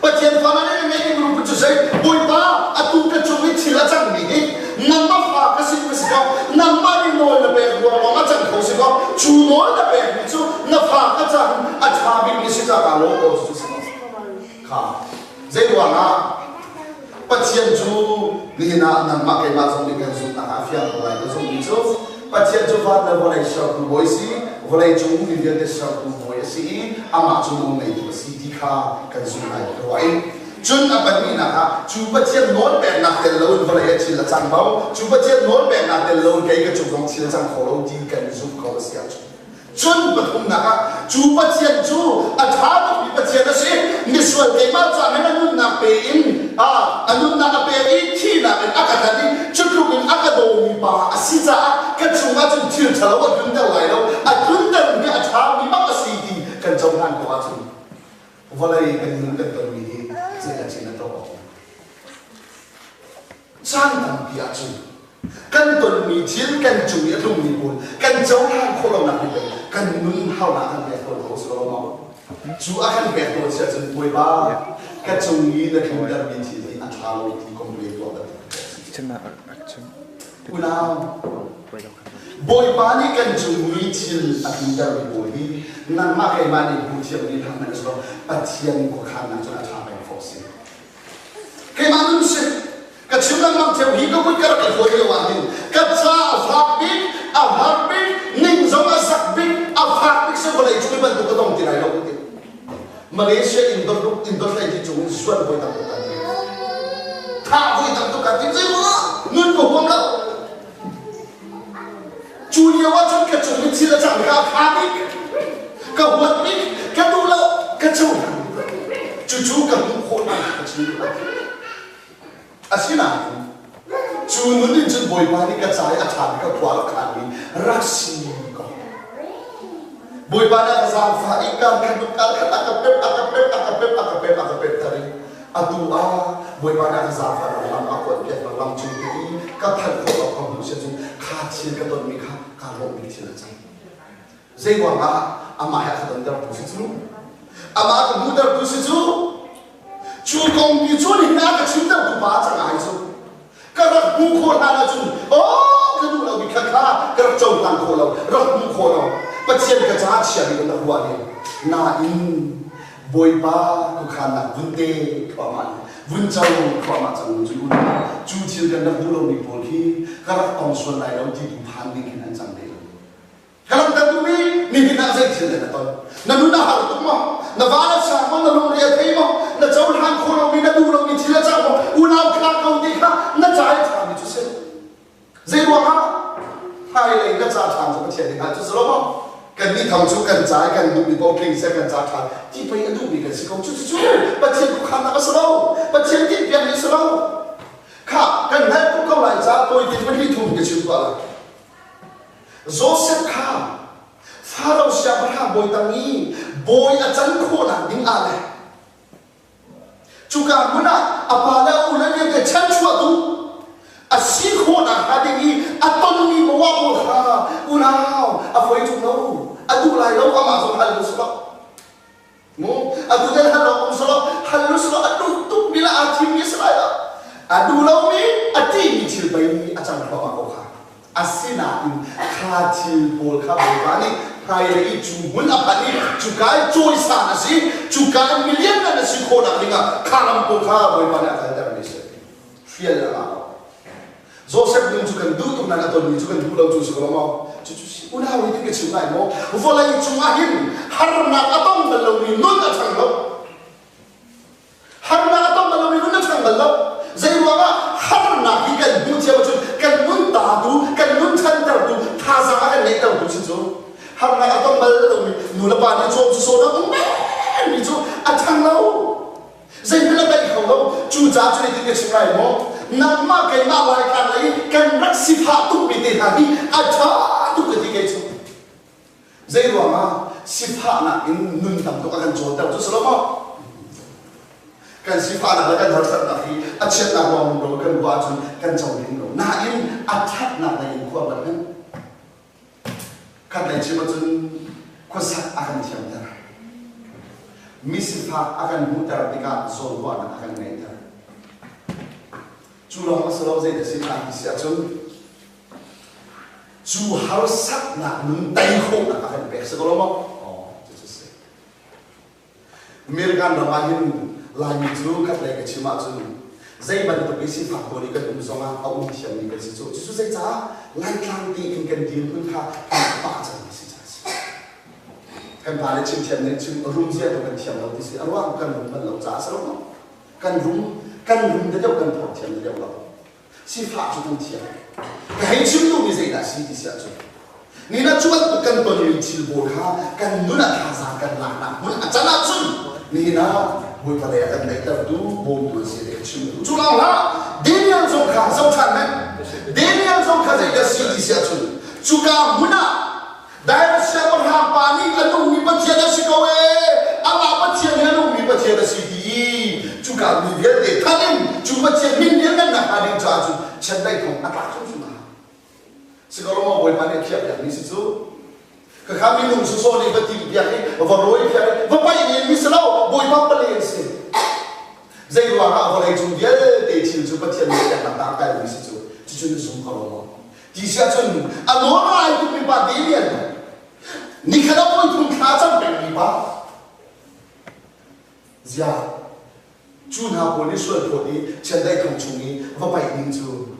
Speaker 4: Pathian fa hna nih kan ngeih ding lungput cu zei? Bawipa atu ka cung i thil a cangmi hi nangmah fa ka si ka si ko nangmah nih nawl na pek ruang lawng a cang kho si ko cu nawl na pekmi cu na fa ka cang a ṭha bikmi si ca kaa lawm ko cu si ko kha zei ruangah Pathian cu nihin ah nangmah keimah zong nih kan zumhnak ah fiang ko lai ka zumhmi cu Pathian cu van le vawlei sertu bawi si vawlei cung mi vialte sertu bawi a si i amah cu nawl ngeitu a si ti kha kan zumh lai ka ruah i Cun a pahnihnak ah cu Pathian nawl peknak tel loin vawlei ah thil a cang lo, cu Pathian nawl peknak tel loin kei ka cung zong thil a cang kho lo ti kan zumh ko a si ahcun. Cun pathumnak ah cu Pathian cu a ṭha tukmi Pathian a si, misual keimah caah hin a nunnak pe in a nunnak a pek i thihnak in a ka tlanh i cu tluk in a ka dawmi pa a si caah ka cungah cun thil ṭhalo a tlunter lai lo, a tluntermi a ṭhami bak a si ti kan cohlan ko ahcun Vawlei kan nun kan tonmi hi zeidah cin a tuah awk? Caan tampi ahcun kan tonmi thil kan cung i a tlungmi pawl kan cohlan khawh lonak hi pei kan nun harnak kan pek tawn ko si lo maw? Cu a kan pek tawn si ahcun Bawipa ka cung i na tluntermi thil hi a ṭha lo ti complain tuah bantuk Unau, Bawipa nih kan cung i thil a tluntermi pawl hi nangmah keimah nih hmu thiammi hna hmanh a si lo Pathian khuakhannak cun a ṭha peng fawh si. Keimah nun si ka chim lengmang theo hi ka kut ka rak i hlawi lio ah hin ka ca a fak bik a har bik ning zong a sak bik a fak bik si vawlei cung i bantuk ka tong ti lai lo ka ti. Malaysia in dot hlei ti cung in zuan voi tam tuk kan ti. Thah voi tam tuk kan ti zei ruangah nun ka huam lo. Cu lio ah cun ka cung i thil a cang ka kha bik, ka huat bik, ka duh lo, ka cohlan. Cucu ka hmuh khawh nak ka chim. Asinain cu nun in cun Bawipa nih ka ca i a ṭhami ka khua a khanmi rak si ko. Bawipa nih a ka zaangfah i kar khat hnu kar khat a ka pep, a ka pep, a ka pep, a ka pep, a ka pep thar i atu ah Bawipa nih a ka zaangfah lam a kuat piak lam cung te i ka phanh khawh lo ka hmuh si cun kha thil ka tonmi kha kaa lawmmi thil a cang. Zei ruangah amah he a ka tontertu si cu? Amah ka hmuhtertu si cu? Cu kong ti cu nihin ah ka chimtertu pa cang ai cu. Ka rak hmuh khawh hlan ahcun aw ka duh lomi kha kha ka rak cohlang khawh lo, rak hmuh khawh lo. Pathian ka caah chiami kan rak ruah len. Nain Bawipa khuakhannak vun te thluahmah le vun co thluahmah cang cu cu thil kan rak duh lomi pawl khi ka rak tong sual lai lo ti tu phan ding khin an cang ve lo. Ka langhter duhmi nihin ah zei thil dah na ton? Na nun a har tuk maw? Na van a sang maw? Na lungre a thei maw? Na cohlan khawh lomi, na duh lomi thil a cang maw? Unau kha ko ti kha na ca i ṭhami cu si. Zei ruangah? Hmailei na ca ṭhan cu Pathian nih hngalh cu si lo. ca i kan duhmi paoh tling seh, kan ca ṭha ti pei a duhmi kan si ko. Cucu Pathian khuakhannak a si lo. Pathian tinhpiakmi a si lo. Khah, kan hngalh tuk ko lai caah tawite pahnih thum ka chim tuah lai. Joseph kha Faro siangpahrang bawi tang i bawi a can khawhnak ding ah le cuka hmun ah a pa le a u le vialte chanchuahtu a si khawhnak hnga ding i a tonmi bawa pawl kha unau a foi ṭung lo, a duh lai lo, amah zong hal lu sawh. Mu atu te hal awk um sawh, hal lu sawh a duh tuk mi le aa thimmi a si lai lo. A duh lomi, a ṭihmi thil pei a cang thluahmah ko kha. Asinain kha thil pawl kha Bawipa nih hmailei i cu hmun a phanh i cuka i cawisan a si, cuka i milianngan a si khawhnak dingah kha lam pawl kha Bawipa nih a kaltermi a si. Hrial a ngah lo. Joseph nun cu kan duh tuk nain a tonmi cu kan duh lo cu si ko lo maw? Cucu si unau hi ka chim lai maw? Vawlei cungah hin harnak a tong bal lomi nun a ṭhang lo. Harnak a tong bal lomi nun a ṭhang bal lo. Zei ruangah harnak hi kan hmuh thiam ahcun kan nun tatu, kan nun ṭhantertu, thazaang a kan ngeihtertu si cu. Harnak a tong bal lomi nu le pa nih cawm cu sawn a um mi cu a ṭhang lo. Zeihmanh a daih kho lo. Cucaah cu zeitin ka chim lai maw? Nangmah keimah Laitlang lei kan rak sifah tukmi te hna hi a ṭha tuk ka ti kei cu. Zei ruangah sifahnak in nun tam tuk a kan cawnter cu si lo maw? Kan sifahnak le kan harsatnak hi a chiatnak ruang lo kan ruah ahcun kan co ding lo. Nain a ṭhatnak lei in khua kan hman. Khatlei chim ahcun khuasak a kan thiamter. Misifak a kan hmuhter tikah zawnruahnak a kan ngeihter. Cu lawng a si lo zei a si hna ti si ahcun cu harsatnak nun tei khawhnak a kan pek si ko lo maw? Aw, cucu si. American ram ah hin Laimi cu khatlei ka chim ahcun zei bantuk i sifak pawl i kan um zongah a um thiammi kan si cu. Cucu zeicah Laitlang tiin kan dirhmun kha kan pah cangmi si caah a si. Kan pa le chim thiam nih chim rum zia tu kan thiam lo ti si. A ruang kan rum bal lo caah a si lo maw? Kan rum kan rum deuh kan phor thiam deuh lo. Sifah cu kan thiam. Ka hei chim duhmi zeidah a si ti si ahcun ni na cu bantuk kan tonmi thil pawl kha kan nun ah thazaang kan laknak hmun a can ahcun nihin ah Bawipa lei ah kan daihtertu bawmtu an si ti ka chim duh. Cu lawng hlah Daniel zong kha zoh ṭhan hmanh. Daniel zong kha zeidah si ti si ahcun cuka hmun ah Dairet siangpahrang pa nih a nungmi Pathian a si ko ee, amah Pathian hi a nungmi Pathian a si ti i cuka mi vialte thanh in cu Pathian min lianngannak hnga ding caah cun chiandeih thong a tlak hrimhrim a hau. Sikalaw Bawipa nih a khiahpiakmi si cu khakha minung sawsawh nih va timhpiak i va rawipiak i va paih men mi si lo Bawipa pale an si. Zei ruangah vawlei cung vialte thil cu Pathian nih piaknak ah a kalmi si cu cucu na zum kho lo maw? Ti si ahcun a nawl ngai tukmi pa Damian nikhat ah voi thum thla cam pengmi pa zia cu hna pawl nih sual phawt i chiandeih thong chung i va paih ding cu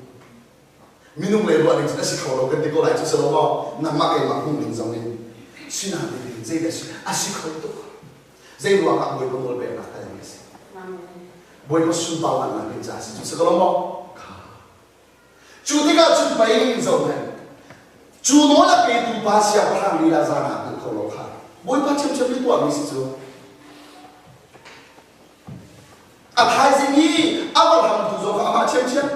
Speaker 4: minung lei ruah ding cun a si kho lo kan ti ko lai cu si lo maw nangmah keimah hmuh ning zong in sinain zeidah si a si kho tuk zei ruangah Bawipa nawl peknak kan a si Bawipa sunparnak ding ca si cu si ko lo maw Cu tikah cun pei zohhmanh, cu nawl a petu pa siangpahrang lila zan ah hmuh kho lo kha Bawipa ṭhiamṭhiam nih tuahmi si cu. A thaizing i a va hramtu zong kha amah ṭhiamṭhiam.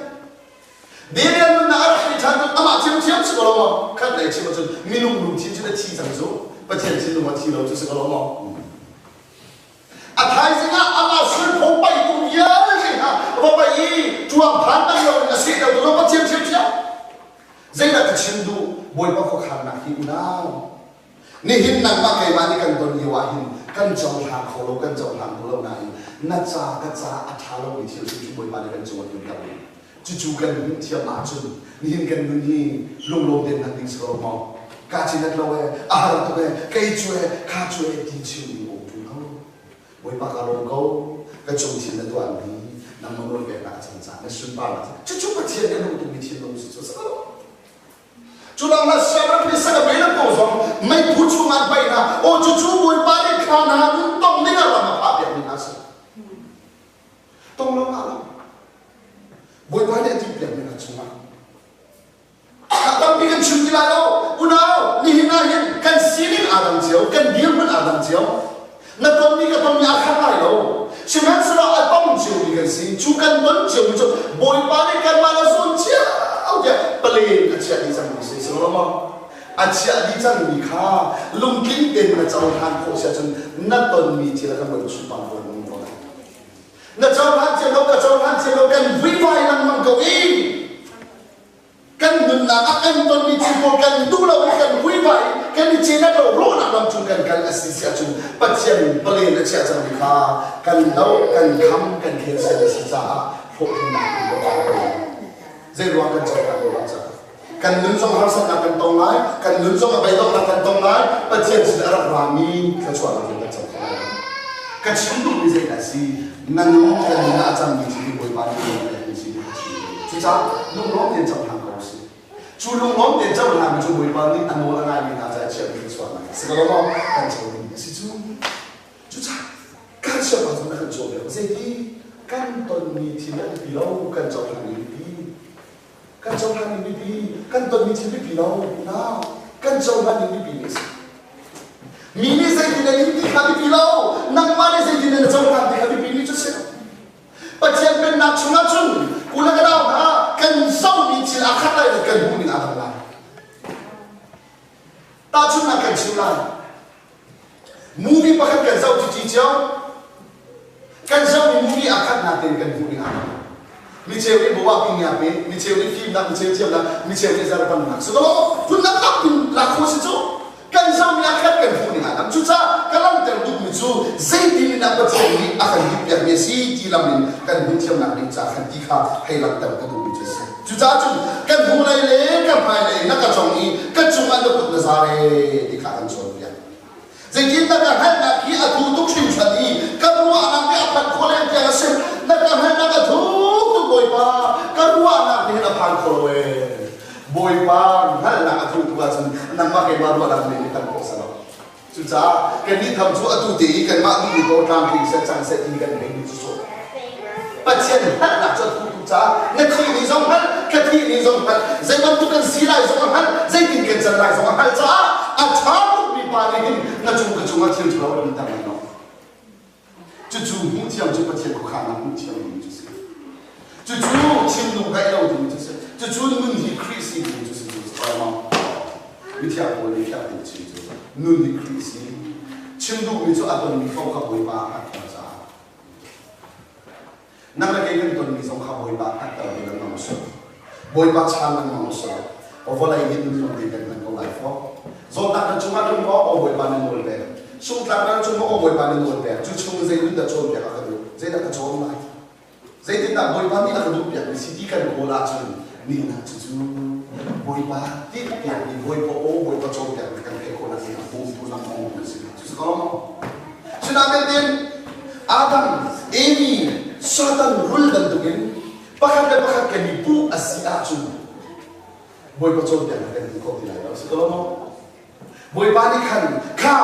Speaker 4: Daniel nunnak a rak ri ṭhan cun amah ṭhiamṭhiam si ko lo maw? Khat lei chim ahcun minung lungthin cu na thi cang cu Pathian thinlung a thi lo cu si ko lo maw? A thaizing ah amah sulpho paihtu vialte hna va paih i ṭuang phan bal loin a sehter tu zong Pathian ṭhiamṭhiam. Zeidah ka chim duh? Bawipa khuakhannak hi unau. Nihin nangmah keimah nih kan ton lio ah hin kan cohlang kho lo, kan cohlang kho lo nain na ca ka ca a ṭha lomi thil cu Bawipa nih kan cung a tlunter rih. Cucu kan hmuh thiam ahcun nihin kan nun hi lunglawm tein hman ding si ko lo maw? Ka cinat lo ee, a har tuk ee, kei cu ee, kha cu ee ti chim ding um ṭung lo. Bawipa ka lawm ko, ka cung thil na tuahmi, nangmah nawl peknak a cang caah na sunparnak cucu Pathian nih a duh tukmi thinlung si cu a si ko. Cu lawng ah siangram nih sak a pe ko zong meiphu chung an paih hna. Aw cucu Bawipa nih thla hna nun tong ding ah ram a phah piakmi hna a si. Tong lo ngah lo. Bawipa nih a timhpiakmi hna chungah a tampi kan chim ti lai lo. Unau, nihin ah hin kan sining aa dang cio, kan dirhmun. si. Cu kan ton ciomi cu Bawipa nih kanmah le zawn cio tiah palen a chiah dih cangmi si. Si lo maw? A chiah dih cangmi kha lungtling tein na cohlan khawh si ahcun na tonmi thil kha Bawipa sunpar buan um ko lai. Na cohlan cio lo, ka cohlan cio lo, kan vuivai lengmang ko i kan nunnak ah kan tonmi thil pawl kan duh lo i kan vuivai kan i cenak lo rawhnak lam cung kan kal a si si ahcun Pathian palen a chiah cangmi kha kan doh kan kham kan khel sian a si caah hlawhtlinnak in kan ko zei ruang kan cohlan lo caah kan nun zong harsatnak kan tong lai kan nun zong a beidonghnak kan tong lai Pathian sin a rak rami thluachuahnak in kan co kho lai ka chim duhmi zei dah si na nun kan nun ah a cangmi thil hi Bawipa nih nawl pekmi si ti cucaah lunglawm tein cohlang ko si cu lunglawm tein cohlang cu Bawipa nih a nawl a ngaimi hna caah chiahmi thluachuahnak a si ko maw kan co ding a si cu cucaah kan siangpa cu na kan cawn piak zeiti kan tonmi thil a biapi lo kan cohlang biapi kan cohlan ning biapi kan tonmi thil biapi lo unau kan cohlan ning biapi mi a si mi nih zeitin an in ti kha biapi lo nangmah nih zeitin na cohlan ti kha biapi mi cu si Pathian pennak chungah cun kula ka dau hna kan zohmi thil aa khat lai le kan hmuh ning aa dang lai tahchunhnak kan chim lai Movie pakhat kan zoh ṭi cio. Kan zohmi movie aa khat natein kan hmuh ning aa dang. Micheu nih bawa pi pe, micheu nih fimnak, micheu thiamnak, micheu nih zarpannak. So phun dangdang in lak khawh si cu. Kan zohmi aa khat kan hmuh ning aa dang. Cucaah ka langhter duhmi cu zeitin in dah Pathian nih a kan hippiakmi a si ti lam in kan hmuh thiamnak ding ca khan ti kha hei langhter ka duhmi cu a si. Cucaah cun kan hnulei le ka hmailei na ka cong i ka cungah na kut na zar ee ti kha kan cawnpiak. Zeitindah ka hngalhnak hi a thu tuk hringhran i ka ruahnak nih a phanh khawh leng tiang a si. Na ka hngalhnak a thu tuk Bawipa, ka ruahnak nih hin a phan kho lo ee. Bawipa hngalhnak a thu tuk ahcun nangmah keimah ruahnak nih nih kan khawh sa lo. Cucaah kannih tham cu atu te i kanmah duhmi paoh tlamtling seh cang seh ti kan ngeimi cu sawh. Pathian hngalhnak cu a thu tuk caah na thih ni zong hngalh, ka thih ni zong hngalh, zei bantuk kan si lai zong a hngalh, zeitin kan can lai zong a hngalh caah a ṭha tukmi pa nih hin na cung ka cungah thil ṭhalo a tlunter lai lo. Cucu hmuhthiam cu Pathian khuakhannak hmuhthiam ding cu si. Cucu thinlung ngaih lo ding cu si. Cucu nun hi Khrih si ding cu si cu si maw? Mithiang Paul nih fiang tein chim cu nun hi Khrih si. Chim duhmi cu a tonmi fo kha Bawipa a hngalhter caah. Nang le kei kan tonmi zong kha Bawipa hngalhter ve lengmang usih. Bawipa chaan lengmang usih. Vawlei hi nun lawng kan hman ko lai fawk. Zawtnak na cungah tlung maw aw Bawipa na nawl pek. Sungtlak na cung maw aw Bawipa na nawl pek. Cu chung zei nun dah cawnpiak a ka duh? Zeidah ka cawn lai? Zeitindah Bawipa nih a ka duhpiakmi si ti kan kawl ahcun nihin ah cucu Bawipa tinhpiakmi Bawipa aw Bawipa cawnpiakmi kan theih khawh nak ding ah bawmtu lam kan si. Cucu ko lo maw? Sinain Adam, Amy, Satan rul bantukin pakhat le pakhat kan i puh a si ahcun Bawipa cawnpiaknak kan hmu kho ti lai lo. Si ko lo maw? Bawipa nih khan kha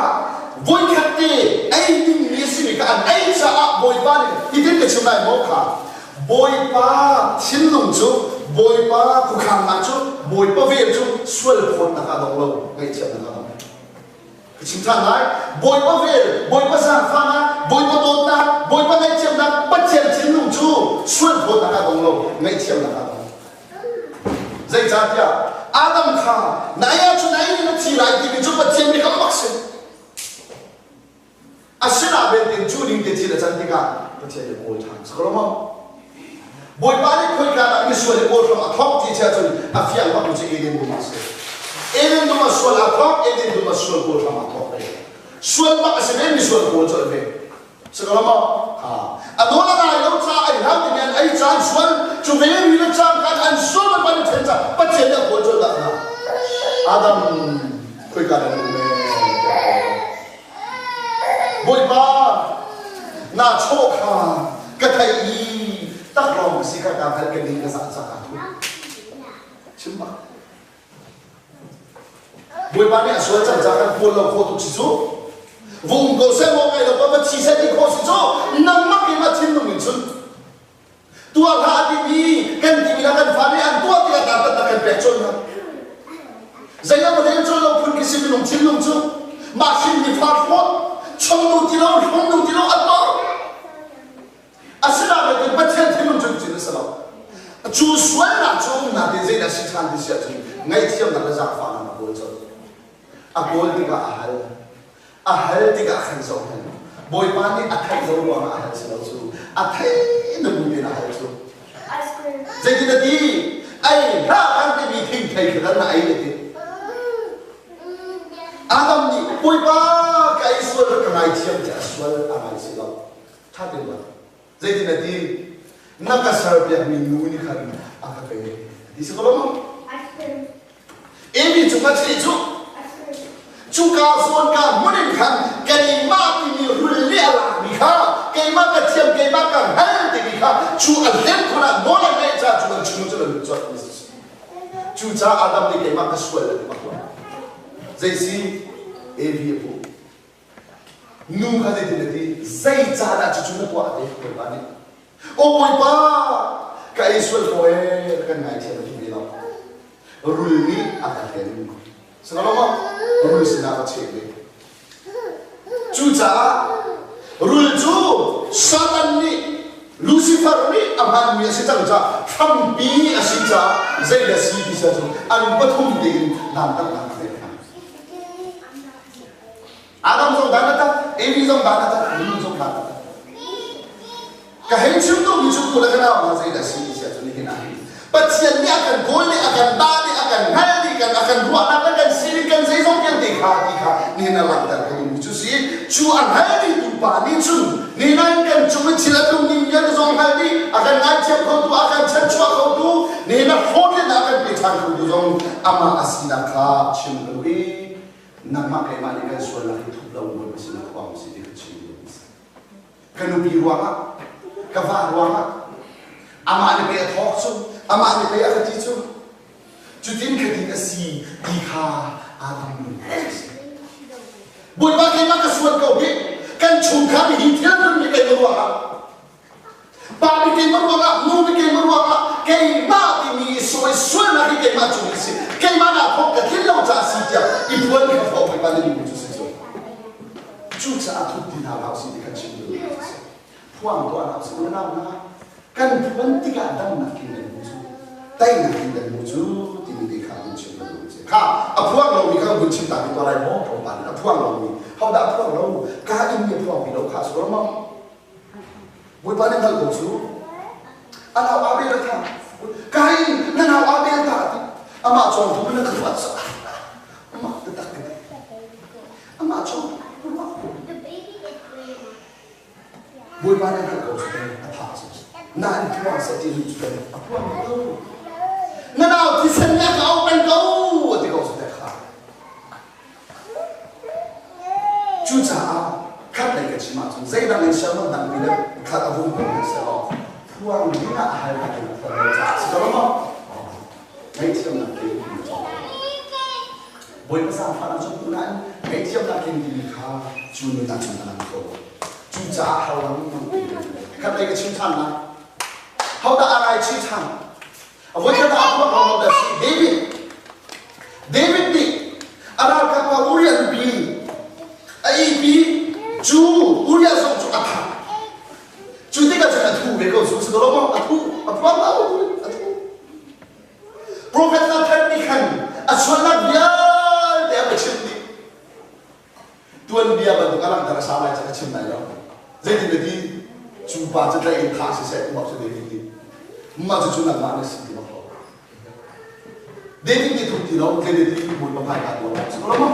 Speaker 4: voikhat te ei dingmi a simi kha an ei caah Bawipa nih hitin ka chim lai maw kha Bawipa thinlung cu Bawipa khuakhannak cu Bawipa vel cu sual phawtnak ah dong lo ngaihthiamnak ah dong. Ka chim ṭhan lai. Bawipa vel, Bawipa zaangfahnak, Bawipa dawtnak, Bawipa ngaihthiamnak, Pathian thinlung cu sual phawtnak ah dong lo, ngaihthiamnak ah dong. Zeicahtiah Adam kha na ei ahcun na ei in na thi lai timi cu Pathian biakam bak si. Asinain belte cu ding te thil a can tikah Pathian nih a kawl ṭhan. Si ko lo maw? Bawipa nih khoika dah misual i kawl hram a thawk ti chia cun a fiang bakmi cu Eden dum ah a si. Eden dum ah sual aa thawk, Eden dum ah sual kawl hram aa thawk ve. Sual bak a si ve, misual kawl colh ve. Si ko lo maw? A nawl a ngai lo caah ai hlau timi an ei caan sual cu ve mi le cang khan an sual ban ban then ca Pathian nih a kawl colh dah hna. Adam khoika dah na um ee? Bawipa, naa chawh kha ka theih i taklawng ka si kha kaa hngalh ka ning ka zah ca kaa thup. Chim bak. Bawipa nih a sual cang ca kan kawl lo khawh tuk si cu. Va um ko seh maw ngai lo pa va thi seh ti khawh si cu nangmah keimah thinlung in cun Tuah hlah a timi kan timi le kan fa nih an tuah tikah dantatnak kan pek colh hna. Zei a rel colh lo phun khi si minung thinlung cu mah hrin mi fa hlawt chongnu ti lo hlongnu ti lo an tor. Asinain Pathian si lo. Cu sualnak cu um natin zeidah si ṭhan ti si ahcun ngaihthiamnak le zaangfahnak a kawl colh. A kawl tikah a hal. A hal tikah khan zohhmanh. Bawipa nih a theih lo ruangah a hal si lo cu. A thei na bu tein a hal cu. Zeitin a ti? Ei hlah kan timi thingthei kha na ei a ti. Adam nih Bawipa ka ei sual ka ngaithiam tiah a sual a ngai si lo. Ṭha tein ruat. Zeitin a ti? Na ka serpiakmi nu nih khan a ka pek. Ti si ko lo maw? Amy cungah chih cu cuka zawn ka hmun in khan keimah timi rul nih a lakmi kha keimah ka thiam keimah ka hngal timi kha cu a hlen khun ah nawl a ngeih caah cu an chung cu an lut colh mi si. Cucaah Adam nih keimah ka sual a ti bak lo. Zei si? Evi a puh. Nu kha zeitin a ti? Zeicahdah cucu na tuah a ti Bawipa nih. Aw Bawipa, ka ei sual ko ee, kan ngaithiam a ti ve lo. Rul nih a ka hlen. Sangalo maw? Rul sinah ka cheh ve. Cucaah rul cu Satan nih Lucifer nih a hmanmi a si cang caah hrampi a si caah zei dah si ti sia cu an pathum tein dantatnak a pek hna. Adam zong dan a tat, Evi zong dan a tat, minung zong dan a tat. Ka hei chim duhmi cu pu le ka nau hna zeidah si ti sia cu nihin ah hin Pathian nih a kan kawl nih a kan dah nih a kan hngal nih kan a kan ruahnak le kan sining kan zeizong vialte kha ti kha nihin a langhter ka duhmi cu si cu a hngal dihtu pa nih cun nihin ah kan cung i thil a tlung ning vialte zong hngal dih a kan ngaithiam khotu a kan chanchuah khotu nihin a hlawhtlinnak a kan pe ṭhan khotu zong amah a sinak kha chim ka duh i nangmah keimah nih kan sualnak hi thup lo Bawipa sinah khuang si ti ka chim duh ka nupi ruangah ka va ruangah amah nih pei a thawk cu amah nih pei a ka ti cu cutin khatin a si ti kha Adam lung Bawipa keimah ka sual ko hi kan chungkhar hi thil nun hi keimah ruangah pa nih keimah ruangah nu nih keimah ruangah keimah timi i sawi sualnak hi keimah cung a si keimah nak thawk ka tlin lo caah si tiah i phuan kha fawh Bawipa nih duhmi cu si cu Cucaah thup ti hna hlah usih ti kan chim duhmi a si. Phuang tuah hlah usih unau hna kan phuan tikah damnak king kan hmu cu teinak king kan hmu cu timi te kha hun chim kan duh si. Kha a phuang lomi kha hun chim ta ti tuah lai maw tlawmpal in a phuang lomi hodah a phuang lo ka inn mi a phuang ti lo kha si lo maw Bawipa nih hngal ko cu a nau Abel a thah Kain na nau Abel ta ti amah cawngtu na ka ruat amah taktak ka ti Amah cu ruah Bawipa nih hngalh ko cu a tha cu nain phuang seh ti cu a phuang lo na nau thisen nih a ka auh peng ko a ti ko cu te kha cucaah khat lei ka chim ahcun zeidang in sermon dang pi le khat a vung ko hmanh seh law phuang ding ah a hal ka in a phuan lo caah si ko maw ngaihthiamnak ke Bawipa zaangfahnak cu hmuh nain ngaihthiamnak tling timi kha cu nun ah cun a lang kho. Cucaah har lengmang khat lei ka chim ṭhan lai. Hodah a rai chih ṭhan? A voikhat ah a phuak lo dah si David. David nih a ralkap pa Uriah nupi a ihpi cu Uriah zong cu a thah. Cu tikah cun a thu ve ko cu si ko lo maw? A thu a phuak lo a thu. Profet Nathan nih khan a sualnak vialte a va chimh dih. Tuanbia bantuk a langhter a sau lai cu ka chim lai lo. Zeitin na ti? Cu pa cu tlaih in thah siseh ti bak cu David nih. Mah cucu nangmah na si ti bak lo. David nih thup ti lo, zei ti Bawipa hmai ka tuah si ko lo maw?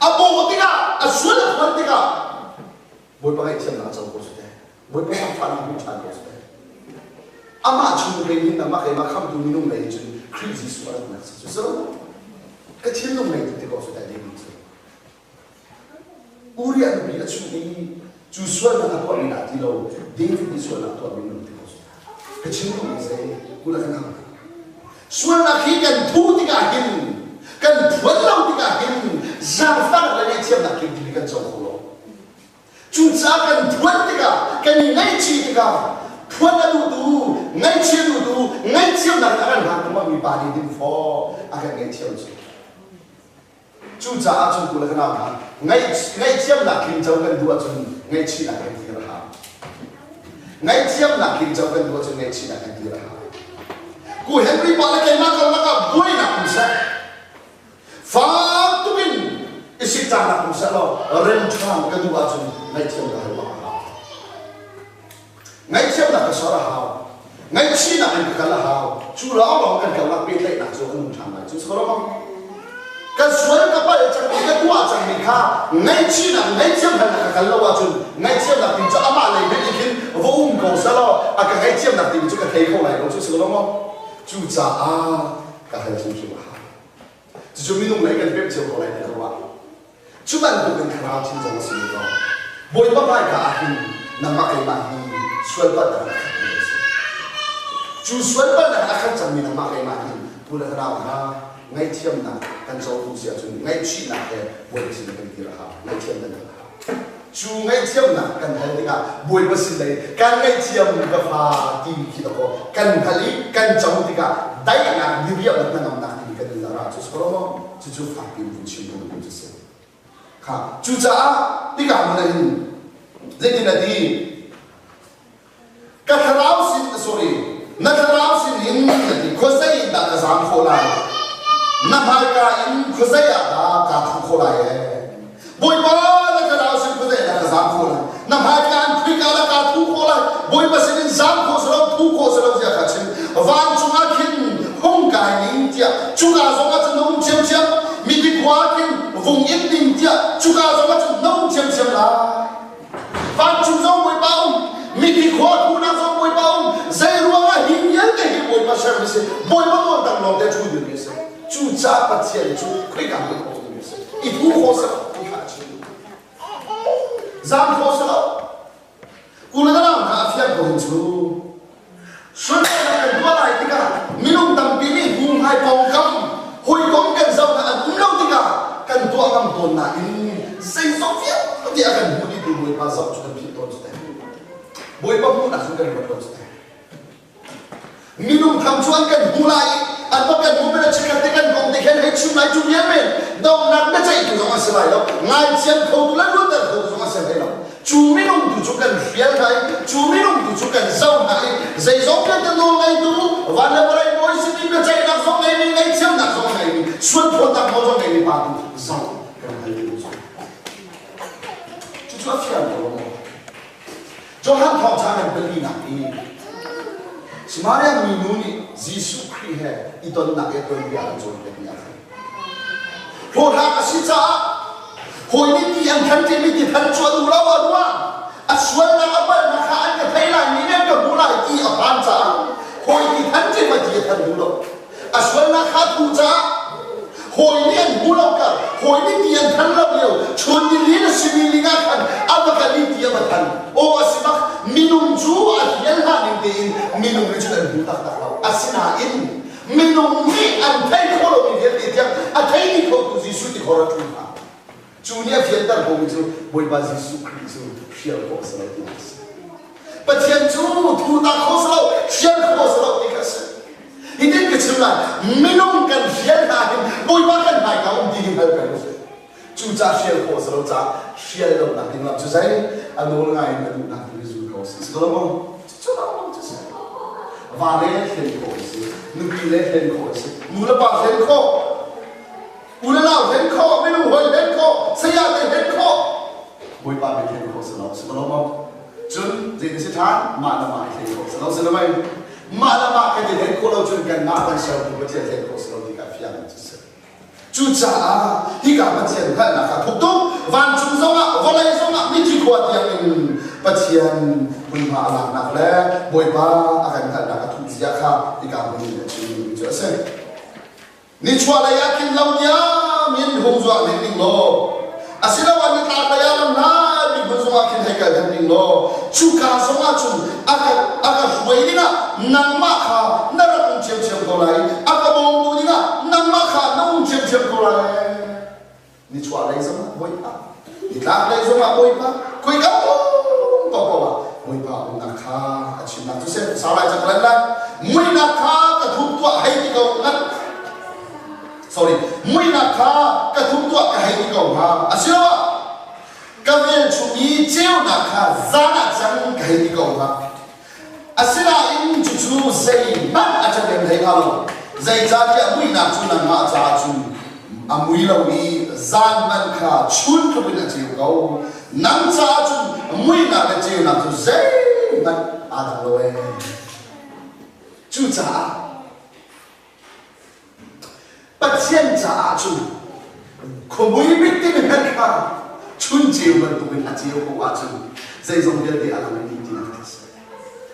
Speaker 4: A bawh tikah, a sual a phuan tikah Bawipa ngaihthiamnak a co ko su teh. Bawipa zaangfahnak hmu ṭhan ko seh. Amah chung lei hin amah keimah khamhtu minung lei cun Khrih Jesuh a ratnak si cu si lo. Ka thinlung lei tu ti ko su teh David cu. Uriah nupi a chuh i cu sualnak a tuahmi dah ti lo David nih sualnak a tuahmi nun ti ko su. Ka chim duhmi zei kula kan hang. Sualnak hi kan phu tikah hin kan phuan lo tikah hin zaangfahnak le ngaihthiamnak tling timi kan co kho lo. Cucaah kan phuan tikah, kan i ngaihchih tikah phuan a duhtu, ngaihchih a duhtu, ngaihthiamnak in a kan hngak lengmangmi pa nih din faw a kan ngaihthiam cu. Cucaah cun tu le ka nau hna, ngaihthiamnak tling co kan duh ahcun ngaihchihnak kan tlir a hau. Ngaihthiamnak king co kan duh ahcun ngaihchihnak kan dir a hau. Ku Henry pa le keimah karlak ah buainak um seh. Fak tuk in i sikcanak um seh law rem ṭhan ka duh ahcun ngaihthiam ka hal bak a hau. Ngaihthiamnak ka sor a hau. Ngaihchihnak in ka kal a hau. Cu lawnglawng kan karlak pehtlaihnak cu a nung ṭhan lai. Cu si ko Ka sual ka palh cangmi ka tuah cangmi kha ngaihchihnak ngaihthiam halnak ka kal lo ahcun ngaihthiamnak ding cu amah lei hmanh in khin va um ko selaw a ka ngaihthiamnak ding cu ka thei kho lai lo cu si lo maw? Cucaah ka hal hrimhrim a hau. Cucu minung lei kan pemh cio ko lai ti ka ruah. Cu bantukin thlarau thil zong a si ve ko. Bawipa hmaika ah hin nangmah keimah hi sualpalhnak in a khatmi kan si. Cu sualpalhnak in a khat cangmi nangmah keimah hin pu le ka nau hna ngaihthiamnak kan co duh si ahcun ngaihchihnak he Bawipa sin kan dir a hau. Ngaihthiam kan hal a hau. Cu ngaihthiamnak kan hal tikah Bawipa sin lei kan ngaihthiam ka fa timi khi dakaw kan hal i kan co tikah daihnak diriamnak hnangamnak timi kan nun ah cu maw cucu fakpi in vun chim ko ding cu si. Kha cucaah hika hmun ah hin zeitin a ti? Ka thlarau sin sorry na thlarau sin in na ti khuazei in dah ka zaam khawh lai? Na hmaika in khuazei ah dah kaa thuh khawh lai ee? Bawipa na thlarau sin khuazei dah ka zaam khawh lai? Na hmaika in khuika dah kaa thuh khawh lai? Bawipa sin in zaam khawh si lo, thuh khawh si lo tiah kha chim. Vancung ah khin hung kai ning tiah cuka zong ah cun na um ṭhiamṭhiam. Mithi khua ah khin vung in ning tiah cuka zong ah cun na um ṭhiamṭhiam lai. Vancung zong Bawipa um, mithi khua thuhnak zong Bawipa um. Zei ruangah hi vialte hi Bawipa sermi si, Bawipa nawl tang lawng te a ṭhu dingmi a si. Cucaah Pathian cu khoika hmanh a um dingmi a si. I thu khawh si lo ti kha a chim. Zaam khawh si lo. Kulaganau hna a fiang ko cu Sunparnak kan tuah lai tikah minung tampi nih hmunghmai pawngkam hawikom kan zohnak an um lo tikah kan tuah ngam tawn nain zeizong vialte a kan hmu dihtu Bawipa zoh cu kan philh tawn cu teh. Bawipa hmuhnak cu kan ruat lo cu teh. Minung tham cu an kan hmu lai i an va kan hmu men a chikkhat te kan kong te khen hei chim lai cu vial men donghnak biaceihtu zong a si lai lo ngaithiam khotu le luatter khotu zong a si hlei lo cu minung tu cu kan hrial hna i cu minung tu cu kan zoh hna i zeizong vialte nawl ngeitu van le vawlei bawi simi biaceihnak zong ngeimi ngaihthiamnak zong ngeimi sualphawtnak nawl zong ngeimi pa tu zoh kan hal ti cucu a fiang ko lo maw Johan thawngṭha kan palinak i Samaria minu nih Jesuh Khrih he i tonnak i tuanbia an cawnpiakmi ah khan hlawhhlang a si caah hawi nih ti an than ṭimi ti than cu a duh lo a ruang a sualnak a palhnak kha an ka thei lai mi nih an ka hmu lai ti a phan caah hawi ti than ṭim a ti a than duh lo a sualnak kha thu caah hawi nih an hmu lo kar hawi nih ti an than lo lio chun ni lin a simi ling ah khan a va kal i ti a va than aw a si bak minung cu a hial hna ning tein minung nih cun an hmu taktak lo asinain minung nih an thei khawh lomi vialte tiang a thei dih khotu Jesuh ti khor a ṭhu hna Cu nih a fianter komi cu Bawipa Jesuh Khrih cu hrial khawh a si lo ti a si. Pathian cu thutak kho si lo, hrial kho si lo ti kha a si. Hitin ka chim lai, minung kan hrial hna hin Bawipa kan hmaika um ti hi hngal peng usih. Cucaah hrial khawh a si lo caah hrial lonak ding lam cu zei a nawl ngai in a duhnak ding hi zul ko a si. Si ko lo maw? Cu lo cu si. Va le hlen khawh a si, nupi le hlen khawh a si, nu le pa hlen khawh, U le nau hlen khawh, minung hawi hlen khawh, saya te hlen khawh, Bawipa bia hlen khawh si lo, si lo maw? Cun zei na si ṭhan? Mah le mah i hlen khawh si lo, si lo mei? Mah le mah kan i hlen khawh lo cun kanmah kan sertu Pathian hlen khawh si lo ti kha fiang in cu si. Cucaah hika Pathian hngalhnak kha thuk tuk, vancung zongah, vawlei zongah, mithi khua tiangin Pathian hmunhma a laknak le Bawipa a kan hngalhnak a thuh zia kha hika hmun in a chim cu a si. Nichuahlei ah khin lo diam in hung zuah ding ding law, asiloah nitlaklei ah lam hlai mi hmun zongah khin hei kal ding ding law, cuka zongah cun a ka a ka hruai dingah nangmah kha na rak um ṭhiamṭhiam ko lai, a ka bawmtu dingah nangmah kha na um ṭhiamṭhiam ko lai. Nichuahlei zongah Bawipa, nitlaklei zongah Bawipa, khoika um paohpaoh ah Bawipa umnak kha a chimnak cu seh sau lai cang lan lai. Muihnak kha ka thup tuah hei ti ko ngat. Sorry, muihnak kha ka thup tuah ka hei ti ko hnga. Asiloah ka velchum i ceunak kha zan ah cang ka hei ti ko hnga. Asinain cucu zeihmanh a ṭhahnem hlei hnga lo. Zeicahtiah muihnak cu nangmah caah cun a mui lo i zan hmanh kha chun tluk in a ceu ko. Nang caah cun muihnak le ceunak cu zeihmanh aa dang lo ee. Cucaah Pathian caah cun khuamui bik timi hmanh kha chun ceu bantukin a ceu ko ahcun zeizong vialte a lang dih tinak a si.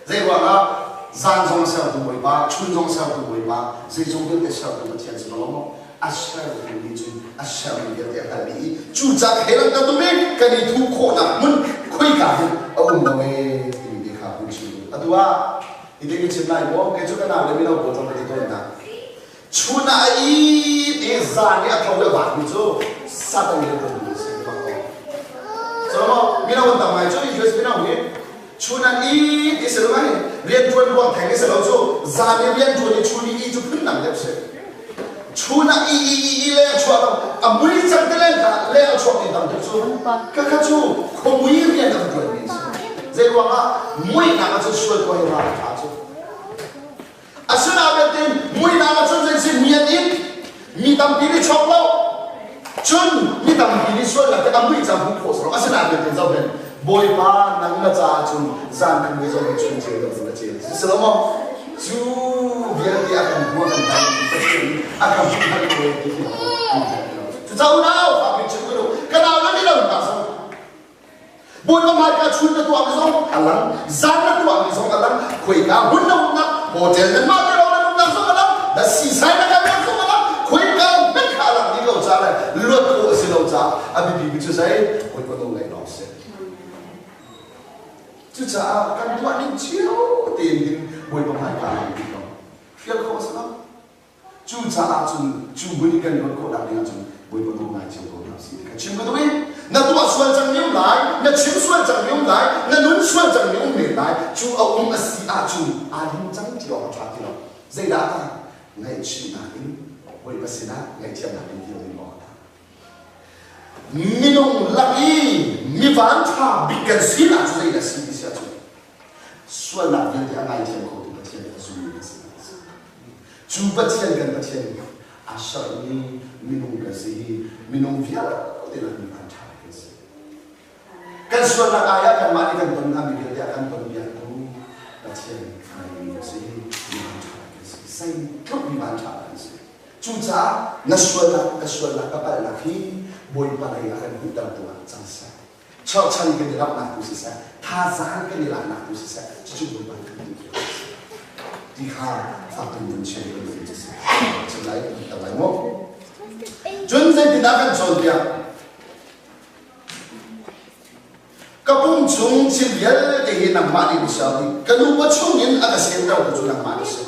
Speaker 4: Zeiruangah zan zong sertu Bawipa, chun zong sertu Bawipa, zeizong vialte sertu Pathian si lo maw? A sertu nih cun a sermi vialte a hngalh dih i cucaah he lang kan um i kan i thuh khawhnak hmun khoika hin a um lo ee timi te kha hun chim ding. Atu ah Hitin ka chim lai maw? Kei cu ka nau le mino pawl zong ka ti tawn hna. Chun ah a it i zan i a tho le vakmi cu Satan rian ṭuanmi a si bak ko. So maw mino an tam ngai cu US mino hi chun an it i si lo mai rian ṭuan ruang theng i si lo cu zan i rian ṭuan i chun i i cu phundang deuh si. Chun ah i i i i leng chuah lo a mui cang te leng kha leng a chuak mi tam tuk cu ka kha cu khuamui rian a ṭuan mi si. Zei ruangah muihnak ah cun sual ko hi ral a ṭha cu. Asinain tin muihnak ah cun zei si mi an it mi tampi nih chok lo cun mi tampi nih sualnak te a mui cang hmuh khawh si lo asinain tin zoh hen Bawipa nang na caah cun zan kan mui zong chun ceu lo na ceu si lo maw cu vialte a kan hmu a kan dang Pathian nih a kan hmu hal ko ti khi cu ca unau fa bin chim ko ka nau le mino hna zong Bawipa hmaika chun na tuah mi zong a lang zan na tuah mi zong a lang khuaika hmun na umnak hotel nan mah te lawng nan umnak zong a lang na sisai na kalnak zong a lang khuaika hmanh kha a lang dih lo ca le luat khawh a si lo caah a biapi mi cu zei Bawipa nawl ngaih lawng si. Cucaah kan tuah ning cio tein hin Bawipa hmaika ah kan lo. Hrial khawh a si lo. Cucaah cun cu hmun i kan luat khawh nak ding ahcun Bawipa nawl ngai cio ko hna si ti kha chim ka duh i na tuah sual cang mi um lai, na chim sual cang mi um lai, na nun sual cang mi um men lai. Cu a um a si ahcun aa lim cang ti awk a ṭha ti lo. Zeidah a tang? Ngaihchihnak in Bawipa sinah ngaihthiamnak in dil ding awk a tang. Minung lak i mi vanṭha bik kan sinak cu zeidah a si ti si ahcun sualnak vialte a ngaithiam khotu Pathian a zummi kan si a si. Cu Pathian kan Pathian nih a sermi minung kan si hi minung vialte lak mi vanṭha kan si. Kan sualnak ai ah kanmah nih kan ton hngami vialte a kan ton piaktu Pathian a ngeimi kan si mi vanṭha kan si. Zeitluk mi vanṭha kan si. Cucaah na sualnak ka sualnak ka palhnak hi Bawipa lei a kan hmuhtertu ah cang seh. Cherhchan kan i ramhnak tu siseh, thazaang kan i laknak tu siseh, cucu Bawipa nih kan duh a si. Ti kha fakpi in chim kan duh si. Chim lai kan lai maw? Cun zeitindah kan cawnpiak? Ka pum chung thil vialte hi nangmah nih na ser dih. Ka nupa chungin a ka semtertu cu nangmah na si.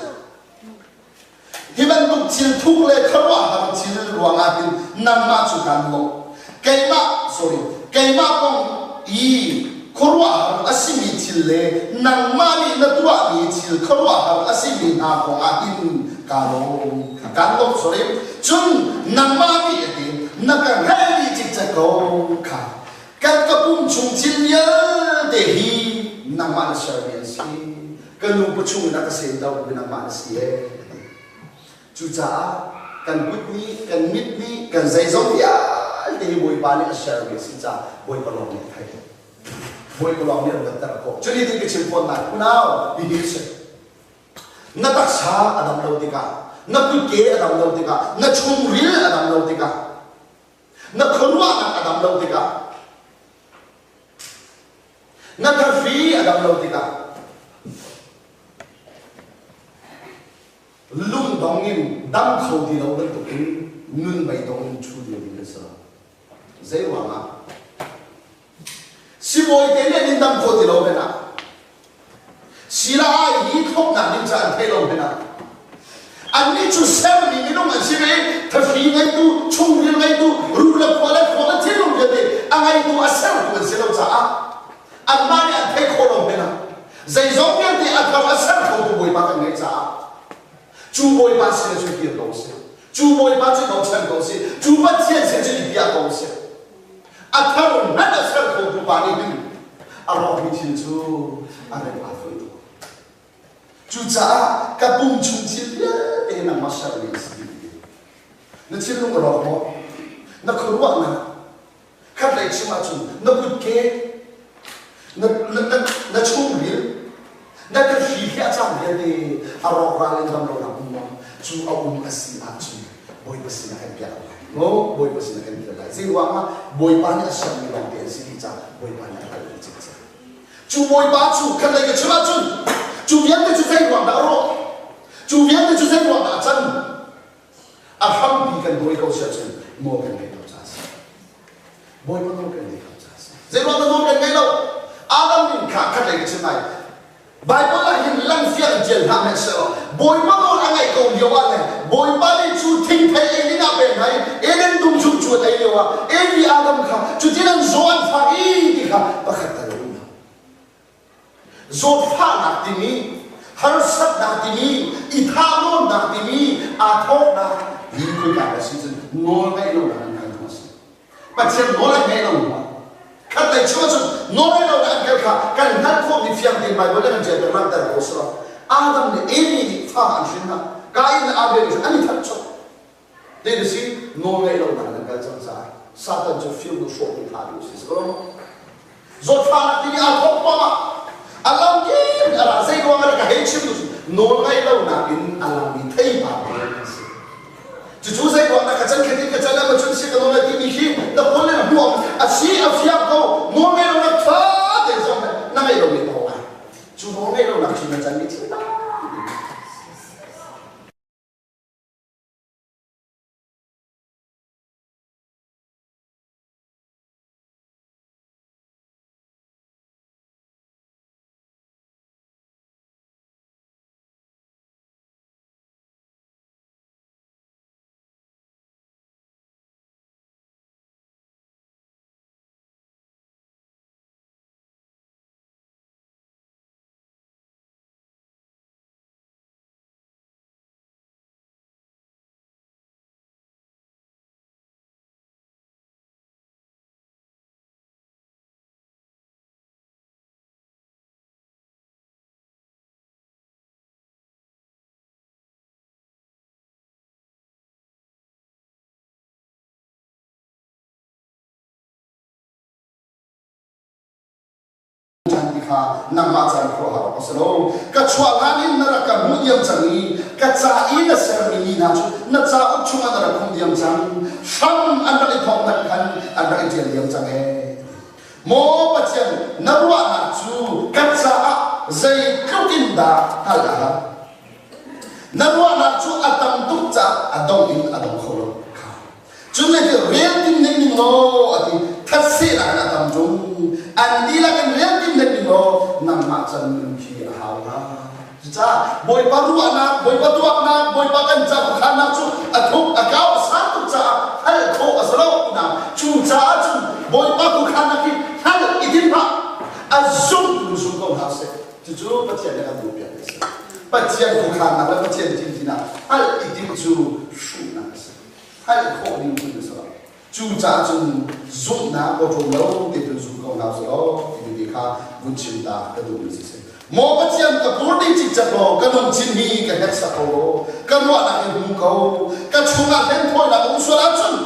Speaker 4: Hi bantuk thil thuk le khuaruahhar thil ruangah hin nangmah cu kaan lawmh. Keimah, sorry, keimah kong i khuaruahhar a simi thil le nangmah nih na tuahmi thil khuaruahhar a simi hna kongah hin kaa lawm. Kaan lawmh, sorry. Cun nangmah nih a ti, na ka hngalh dih cikcek ko kha. Kan ka pum chung thil vialte hi nangmah na sermi an si. Ka nu pawchung in a ka sem do mi nangmah na si ee. Cucaah kan kut nih, kan mit nih, kan zeizong vialte hi Bawipa nih a sermi a si caah Bawipa lawng nih a theih. Bawipa lawng nih a luatter khawh. Cuni tin ka chim fawn lai. Unau, hihi a si. Na taksa a dam lo tikah, na kutke a dam lo tikah, na chungril a dam lo tikah, na khuaruahnak a dam lo tikah, Na thahri a dam lo tikah lungdong in dam kho ti lo bantukin nun beidong in ṭhu ding kan si lo. Zei ruangah? Sibawi te nih an in dam kho ti lo hmanh ah sila ai hi thlopnak ding ca an thei lo hmanh ah annih cu sermi minung an si ve thahri ngeitu chungril ngeitu ruh le khua le khua le thinlung vialte a ngeitu a sertu an si lo caah anmah nih an theih khawh lo hmanh ah zeizong vialte a thar a ser khotu bawipa kan ngeih caah cu bawipa sin cu kir ko si cu bawipa cu bochan ko si cu pathian sin cu i piah ko si a thar hmanh a ser khotu pa nih hin a rawkmi thil cu a rem aa fawi tuk. Cucaah ka pum chung thil vialte nangmah sermi a si dih. Na thinlung a rawk maw? Na khuaruahnak khatlei chim ahcun na kutke, na, na, na, na chungril, na ka hri hi a cang vialte a rawkral in dam lonak um maw? Cu a um a si ahcun Bawipa sinah kan piah lai. No, Bawipa sinah kan kir lai. Zei ruangah Bawipa nih a sermi lawngte an si dih caah Bawipa nih a hngalh cikcek. Cu Bawipa cu khatlei ka chim ahcun cu vialte cu zei ruang dah a rawh? Cu vialte cu zei ruang dah a can? A hrampi kan dawi ko si ahcun nawl kan ngei lo caah a si. Bawipa nawl kan ngei lo caah a si. Zei ruang dah nawl kan ngei lo? Adam nih kha khatlei ka chim lai. Baibal ah hin langfiang in ṭial hna hmanh sehlaw Bawipa nawl a ngaih ko lio ah le Bawipa nih cu thingthei ei ding ah pek hna i Eden dum chung cu an ei lio ah Evi Adam kha cutin an zaw an fak i ti kha pakhat tal a um lo. Zawtfahnak timi, harsatnak timi, i thahnawnnak timi aa thawknak hi khoika a si cun nawl ngaih lonak an kal a si. Pathian nawl an ngaih lo ruangah khatlei chung ahcun nawl ngaih lonak an kal kha kan hngalh khawhmi fiang tein Baibal le kan ṭial piak langhter ko selaw Adam le Evi nih fa an hrin hna Kain le Abel nih an i that chom te si nawl ngaih lonak an kal cang caah Satan cu fir nu hrawh tu tha tu si si ko Zawtfahnak timi aa thawk poah a lamkim a ra zei ruang ah ka hei chim tu nawl ngaih lonak in a langmi theipar an si. Cucu zei ruang dah ka can khat in ka can ah cun si ka nawl timi khi na pawl le na hmuam a si a fiang ko nawl ngaih lonak tha te zong na ngaih lomi ko ai. Cu nawl ngaih lonak cu na can mi thil tampi. Chan ti kha nangmah caan khuaruahhar awk a si lo. Ka chuah hlan in na rak ka hmuh diam cang i ka ca i na sermi mi hna cu na cauk chungah na rak khumh diam cang. Hram an rak i thawknak khan an rak i ṭial diam cang ee. Maw Pathian, na ruahnak cu ka caah zeitluk in dah hngalh a har. Na ruahnak cu a tam tuk caah a dong in a dong kho lo. Cun le rian tim ning ning law a ti thatsehnak in a tam ṭung. An dihlak in rian tim ning ning law nangmah can nun khi a hau hna. Cucaah Bawipa ruahnak, Bawipa tuaknak, Bawipa kan ca khuakhannak cu a thuk, a kau, a sang tuk caah hngalh khawh a si lo na. Cucaah cun Bawipa khuakhannak hi hngalh i tim hlah. A zumtu zum ko hna seh. Cucu Pathian nih a kan duhpiak a si. Pathian khuakhannak le Pathian thiltinak hngalh i timh cu hruhnak a si. Hngalh khawh ding phun a si lo. Cucaah cun zumhnak awṭawm lo te cun zum ko hna usih law timi te kha vun chim ta ka duhmi si si. Maw Pathian ka pur ding cikcek law ka lungthin hi ka hneksak ko law ka ruahnak hi hmu ko ka chungah hlenthawinak a um sual ahcun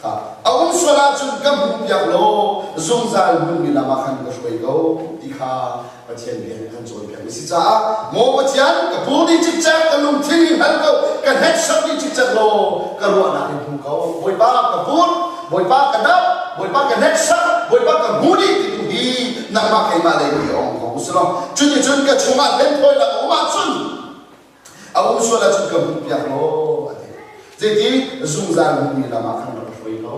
Speaker 4: kha a um sual ahcun ka hmuhpiak law zungzal hmunmi lam ah khan ka hruai ko ti kha Pathian bia nih kan cawnpiak mi si caah maw Pathian ka pur dih cikcek ka lungthin hi hngal ko ka hneksak dih cikcek law ka ruahnak in hmu ko Bawipa ka pur Bawipa ka dap Bawipa ka hneksak Bawipa ka hmu dih ti tu hi nangmah keimah lei mi ong ko usulaw cuticun ka chungah hlenthawinak a um ahcun a um sual ahcun ka hmuhpiak law a ti zeiti zungzal hmunmi lam ah khan rak hruai ko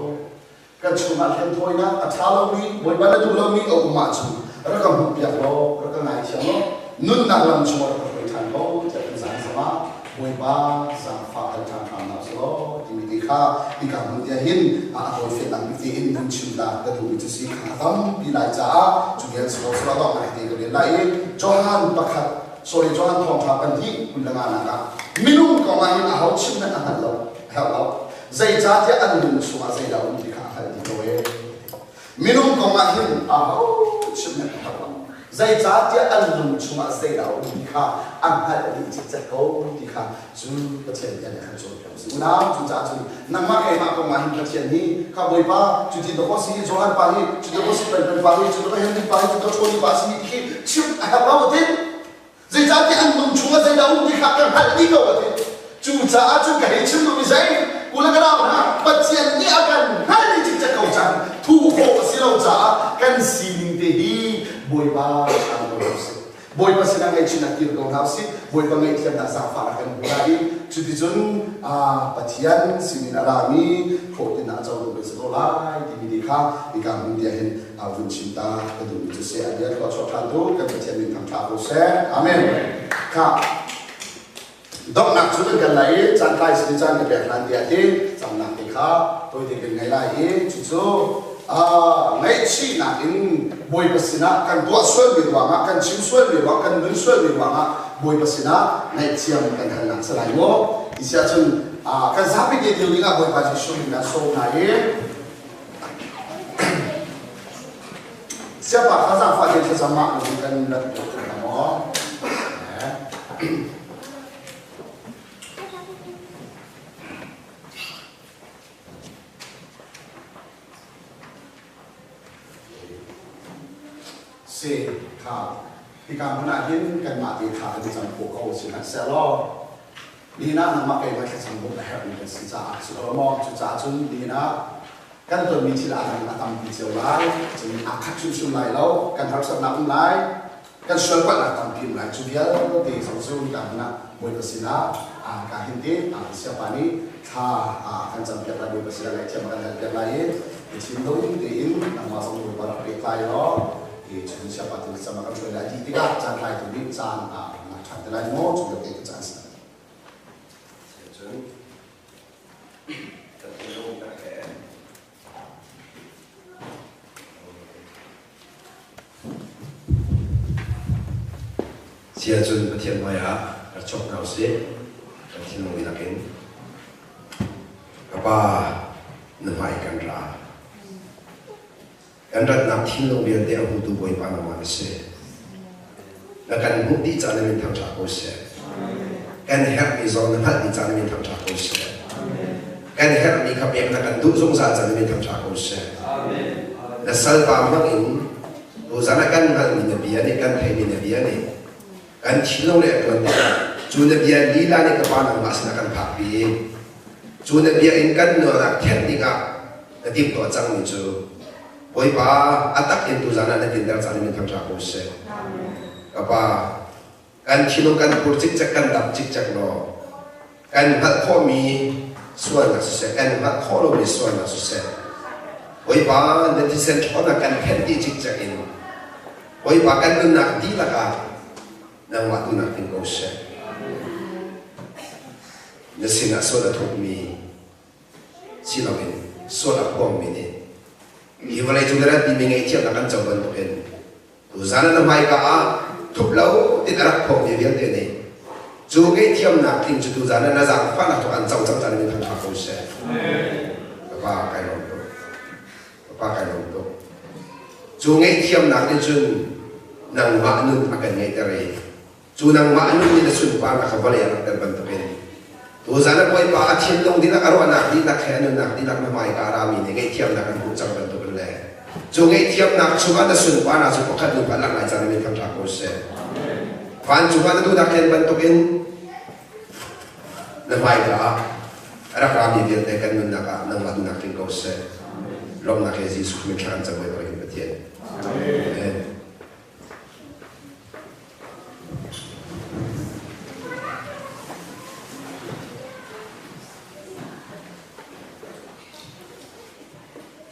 Speaker 4: Kan chungah hlenthawinak a ṭha lomi, Bawipa na duh lomi a um ahcun rak ka hmuhpiak law, rak ka ngaithiam law, nunnak lam chungah rak ka hruai ṭhan ko tiah kan zaan zongah Bawipa zaangfah hal ṭhan hram hna usih law timi te kha hika hmun te hin a tawifiannak bik tein vun chim ta ka duhmi cu si kha a tampi lai caah cu vial si ko selaw donghnak te ka rel lai i Johan pakhat sorry Johan thawngṭha pahnih 25 nak ah minung kong ah hin aho chim hmanh a hngalh lo a herh lo Zeicahtiah an lung chungah zeidah a um ti kha a hngalh dih ko ee. Minung kong ah hin aho chim hmanh a herh lo. Zeicahtiah an lung chungah zeidah a um ti kha a hngalh dih cikcek ko ti kha cu Pathian bia nih a kan cawnpiak a si. Unau, cucaah cun nangmah keimah kong ah hin Pathian nih kha Bawipa cuti dawh si, Johan pa hi cu dawh si, Penpen pa hi cu dawh Henry pa hi cu dawh Tony pa si ti khi chim a herh lo a ti. Zeicahtiah an lung chungah zeidah a um ti kha ka hngalh dih ko a ti. Cucaah cun ka hei chim duhmi zei u le ka nau hna Pathian nih a kan hngalh dih cikcek ko cang thuh khawh a si lo caah kan sining te hi Bawipa chan ko hna usih. Bawipa sinah ngaihchihnak kir ko hna usih. Bawipa ngaihthiamnak zaangfahnak kan hmu lai i cuticun Pathian sinin a rami hlawhtlinnak a co duhmi si ko lai timi te kha hika hmun tiah hin vun chim ta ka duhmi cu si. A bia thluachuah ṭhan tu kan Pathian min thangṭha ko seh. Amen. Kha donghnak cu kan kal lai i caan tlai sin caan ka pek hlan tiah hin camnak te kha tawite kan ngei lai i cucu ngaihchihnak in Bawipa sinah kan tuah sualmi ruangah kan chim sualmi ruangah kan nun sualmi ruangah Bawipa sinah ngaihthiam kan halnak si lai maw ti siah cun kan zapi te dil dingah Bawipa Jesuh min ah sawm hna i siapa kha zaangfah tein thlacam ah kan rat hna maw Si kha hika hmun ah hin kanmah te kha kan i cam khawh ko sihmanhsehlaw nihin ah nangmah keimah thlacam bawmh a herhmi kan si caah si ko maw cucaah cun nihin ah kan tonmi thil aa dang a tampi cio lai cun aa khat hrimhrim lai lo kan harsatnak um lai kan sualpalhnak tampi um lai cu vialte zong cu hika hmun ah Bawipa sinah ka hin te siapa nih thla kan campiak lai Bawipa sinah ngaihthiam a kan halpiak lai i i thinlung tein nangmah zong Bawipa rak pehtlai law i cun siapa tu cam a kan hruai lai ti tikah caan tlaitu nih caan ah nak ṭhan te lai maw cu vialte ka caan si.
Speaker 1: Cun kan thinlung tak he
Speaker 5: Sia cun Pathian hmaiah rak chuak hna usih. Kan thinlung dihlak in. Ka Pa, na hmai kan ra. Kan ratnak thinlung vialte a hmutu Bawipa nangmah na si. Na kan hmuh dih caan na min thangṭha ko seh. Kan herhmi zong na hngalh dih caan na min thangṭha ko seh. Kan herhmi kha pek na kan duh zungzal caan na min thangṭha ko seh. Na salpa hmang in tuzan ah kan hngalhmi na bia nih kan theihmi na bia nih kan thinlung le a ṭuan tikah cu na bia lila nih ka pa nangmah sinah kan phakpi cu na bia in kan nunak thenh dingah na timhtuah cangmi cu Bawipa a tak in tuzan ah na dinter caan in thangṭha ko seh. Ka pa, kan thinlung kan pur cikcek kan dam cikcek law kan hngalh khawhmi sualnak siseh kan hngalh khawh lomi sualnak siseh Bawipa na thisen ṭhawnnak kan thenh dih cikcek in Bawipa kan nunnak dihlak ah nangmah tunak ting ko seh. Na sinah sual a thukmi si loin sual a huammi nih hi vawleicung na ratmi ngaihthiamnak kan co bantukin tuzan na hmaika ah thup lo tin a rak phawkmi vialte nih cu ngaihthiamnak tling cu tuzan na zaangfahnak thawk an co cang caan in thangṭha ko seh. Ka pa kai lawm tuk. Ka pa kai lawm tuk. Cu ngaihthiamnak nih cun nangmah nun a kan ngeihter i Cu nangmah nun nih na sunparnak kha vawlei a langhter bantukin tuzan ah Bawipa a thinlung dihlak a ruahnak dihlak he a nunnak dihlak na hmaika a rami nih ngaihthiamnak an hmuh cang bantukin le cu ngaihthiamnak chungah na sunparnak cu pakhat hnu pakhat langh lai caan in thangṭha ko seh. Vancung ah na duhnak rian bantukin na hmaika ah a rak rami vialte kan nunnak ah nangmah duhnak tling ko seh. Lawmhnak he Jesuh Khrih min thla kan cam Bawipa kan Pathian. Amen.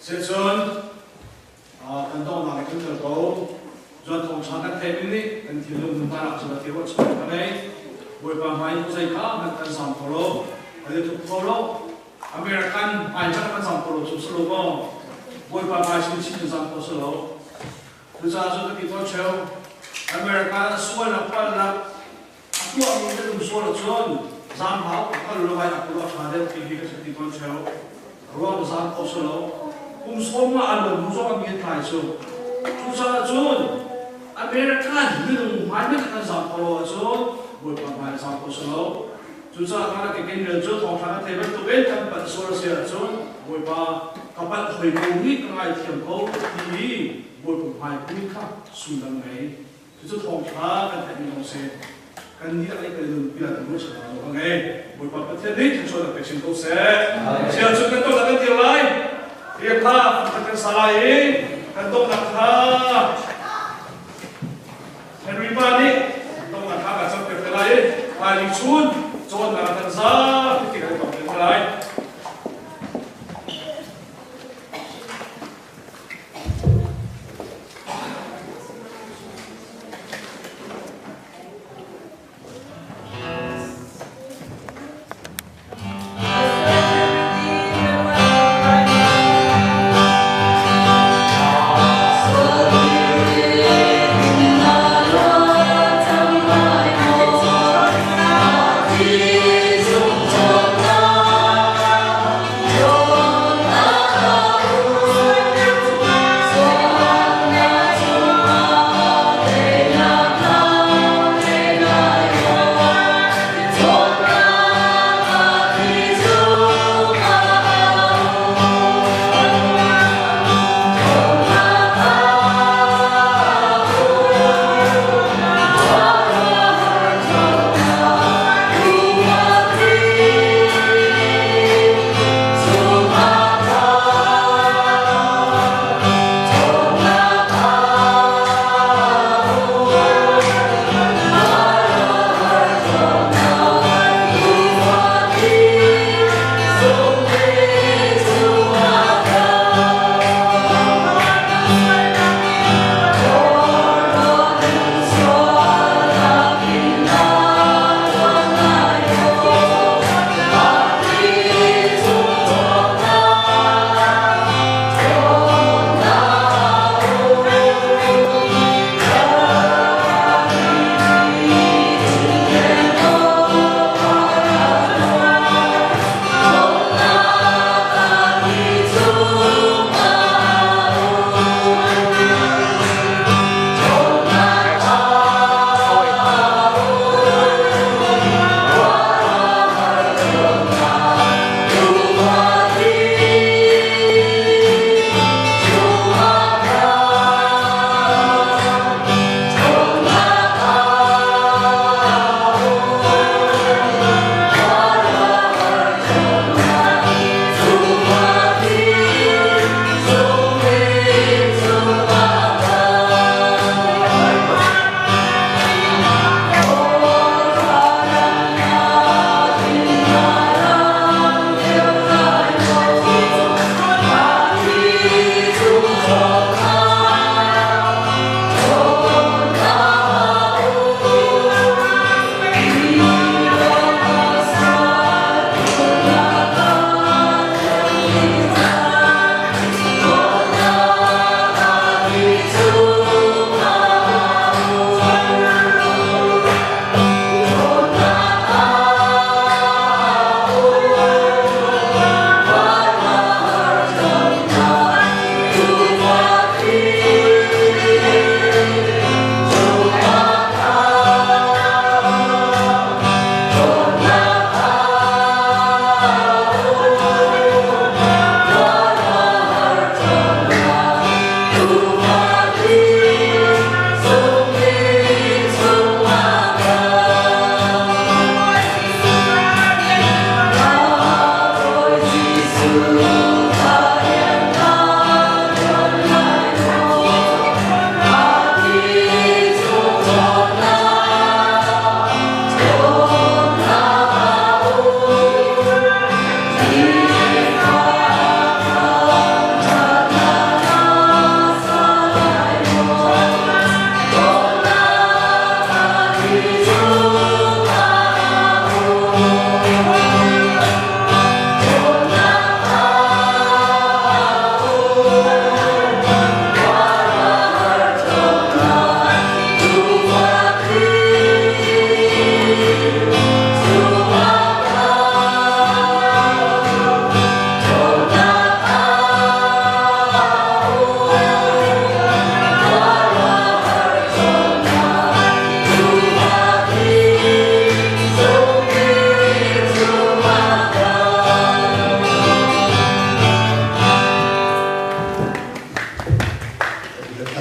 Speaker 2: Sicun kan donghnak in kan kal ko. Zuan thawngṭha kan theih ning nih kan thinlung hmunhma cu a ti ruah chung ka ngei. Bawipa hmai zei kha hmanh kan zam kho lo. Kan i thup kho lo. American hmai cang kan zam kho lo cu si lo maw? Bawipa hmai chinchin in zam kho si lo. Cucaah cun ka ti tawn ṭheo, America ah sualnak palhnak a tuahmi nan um sual ahcun zaam hau kal lo ai a kul a ṭha deuh ti hi ka ti tawn ṭheo. Ruang zaam kho si lo. Kum sawm nga a luan hnu zong ah mi an tlai cu. Cucaah cun American minung hmai hmanh kan zam ko lo ahcun Bawipa hmai zam ko si lo. Cucaah kan ke ken rian cu thawngṭha kan thei bantukin kan palh sual a si ahcun Bawipa ka palh hoi ko nih ka ngaithiam ko ti i Bawipa hmai kun kha sullam ngei. Cucu thawngṭha kan theihmi lawng si. Kan nih lak i kan nun bia tu chim lo ka ngei. Bawipa Pathian nih thluachuahnak pek sin ko seh. Sia cun kan tonnak kan dir lai. Rian kha kan sa lai i kan donghnak kha Henry pa nih donghnak kha kan cam piak te lai i hmailei chun cawnnak kan zapi ti kan tong te lai.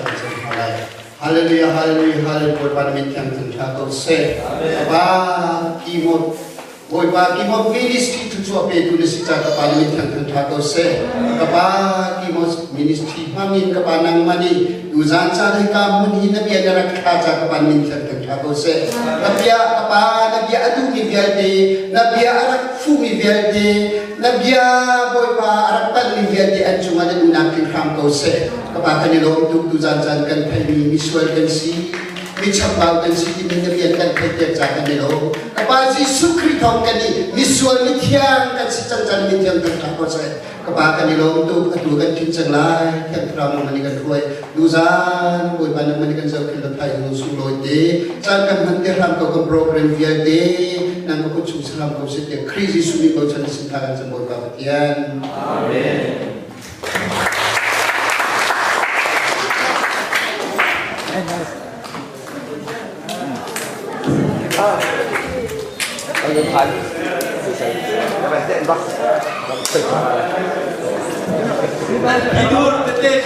Speaker 6: thla kan cam hna lai. Hallelujah, hallelujah, hallelujah, Bawipa na min thiang thangṭha ko seh. Pa Kimot, Bawipa Kimot ministry thluachuah petu na si ca ka Pa na min thiang thangṭha ko seh. Ka Pa Kimot ministry hmangin ka Pa nangmah nih tuzaan caan hi ka hmun hi na bia na rak thla ca ka Pa na min thiang thangṭha ko seh. Na bia ka Pa na bia a duhmi vialte, na bia a rak fuhmi vialte, na bia Bawipa a rak panhmi vialte an cungah na duhnak tling hram ko seh. Ka Pa kan i lawm tuk tuzaan caan kan theihmi misual kan si, mi chambau kan si timi na rian kan theihter ca kan i lawm. Ka Pa Jesuh Khrih thawng kan i misual mithiang kan si cang caan mithiang kan ṭha ko seh. Ka Pa kan i lawm tuk atu kan ṭhin cang lai Thiang Thlarau nangmah nih kan hruai. Tuzaan Bawipa nangmah nih kan zohkhenh lo thai zung sunglawi te caan kan hman te hram ko kan program vialte nang ka kut chung salam ko seh tiah Khrih Jesuh nih bochan sin tha kan cam Bawipa Pathian.
Speaker 1: Amen. Tidur tete.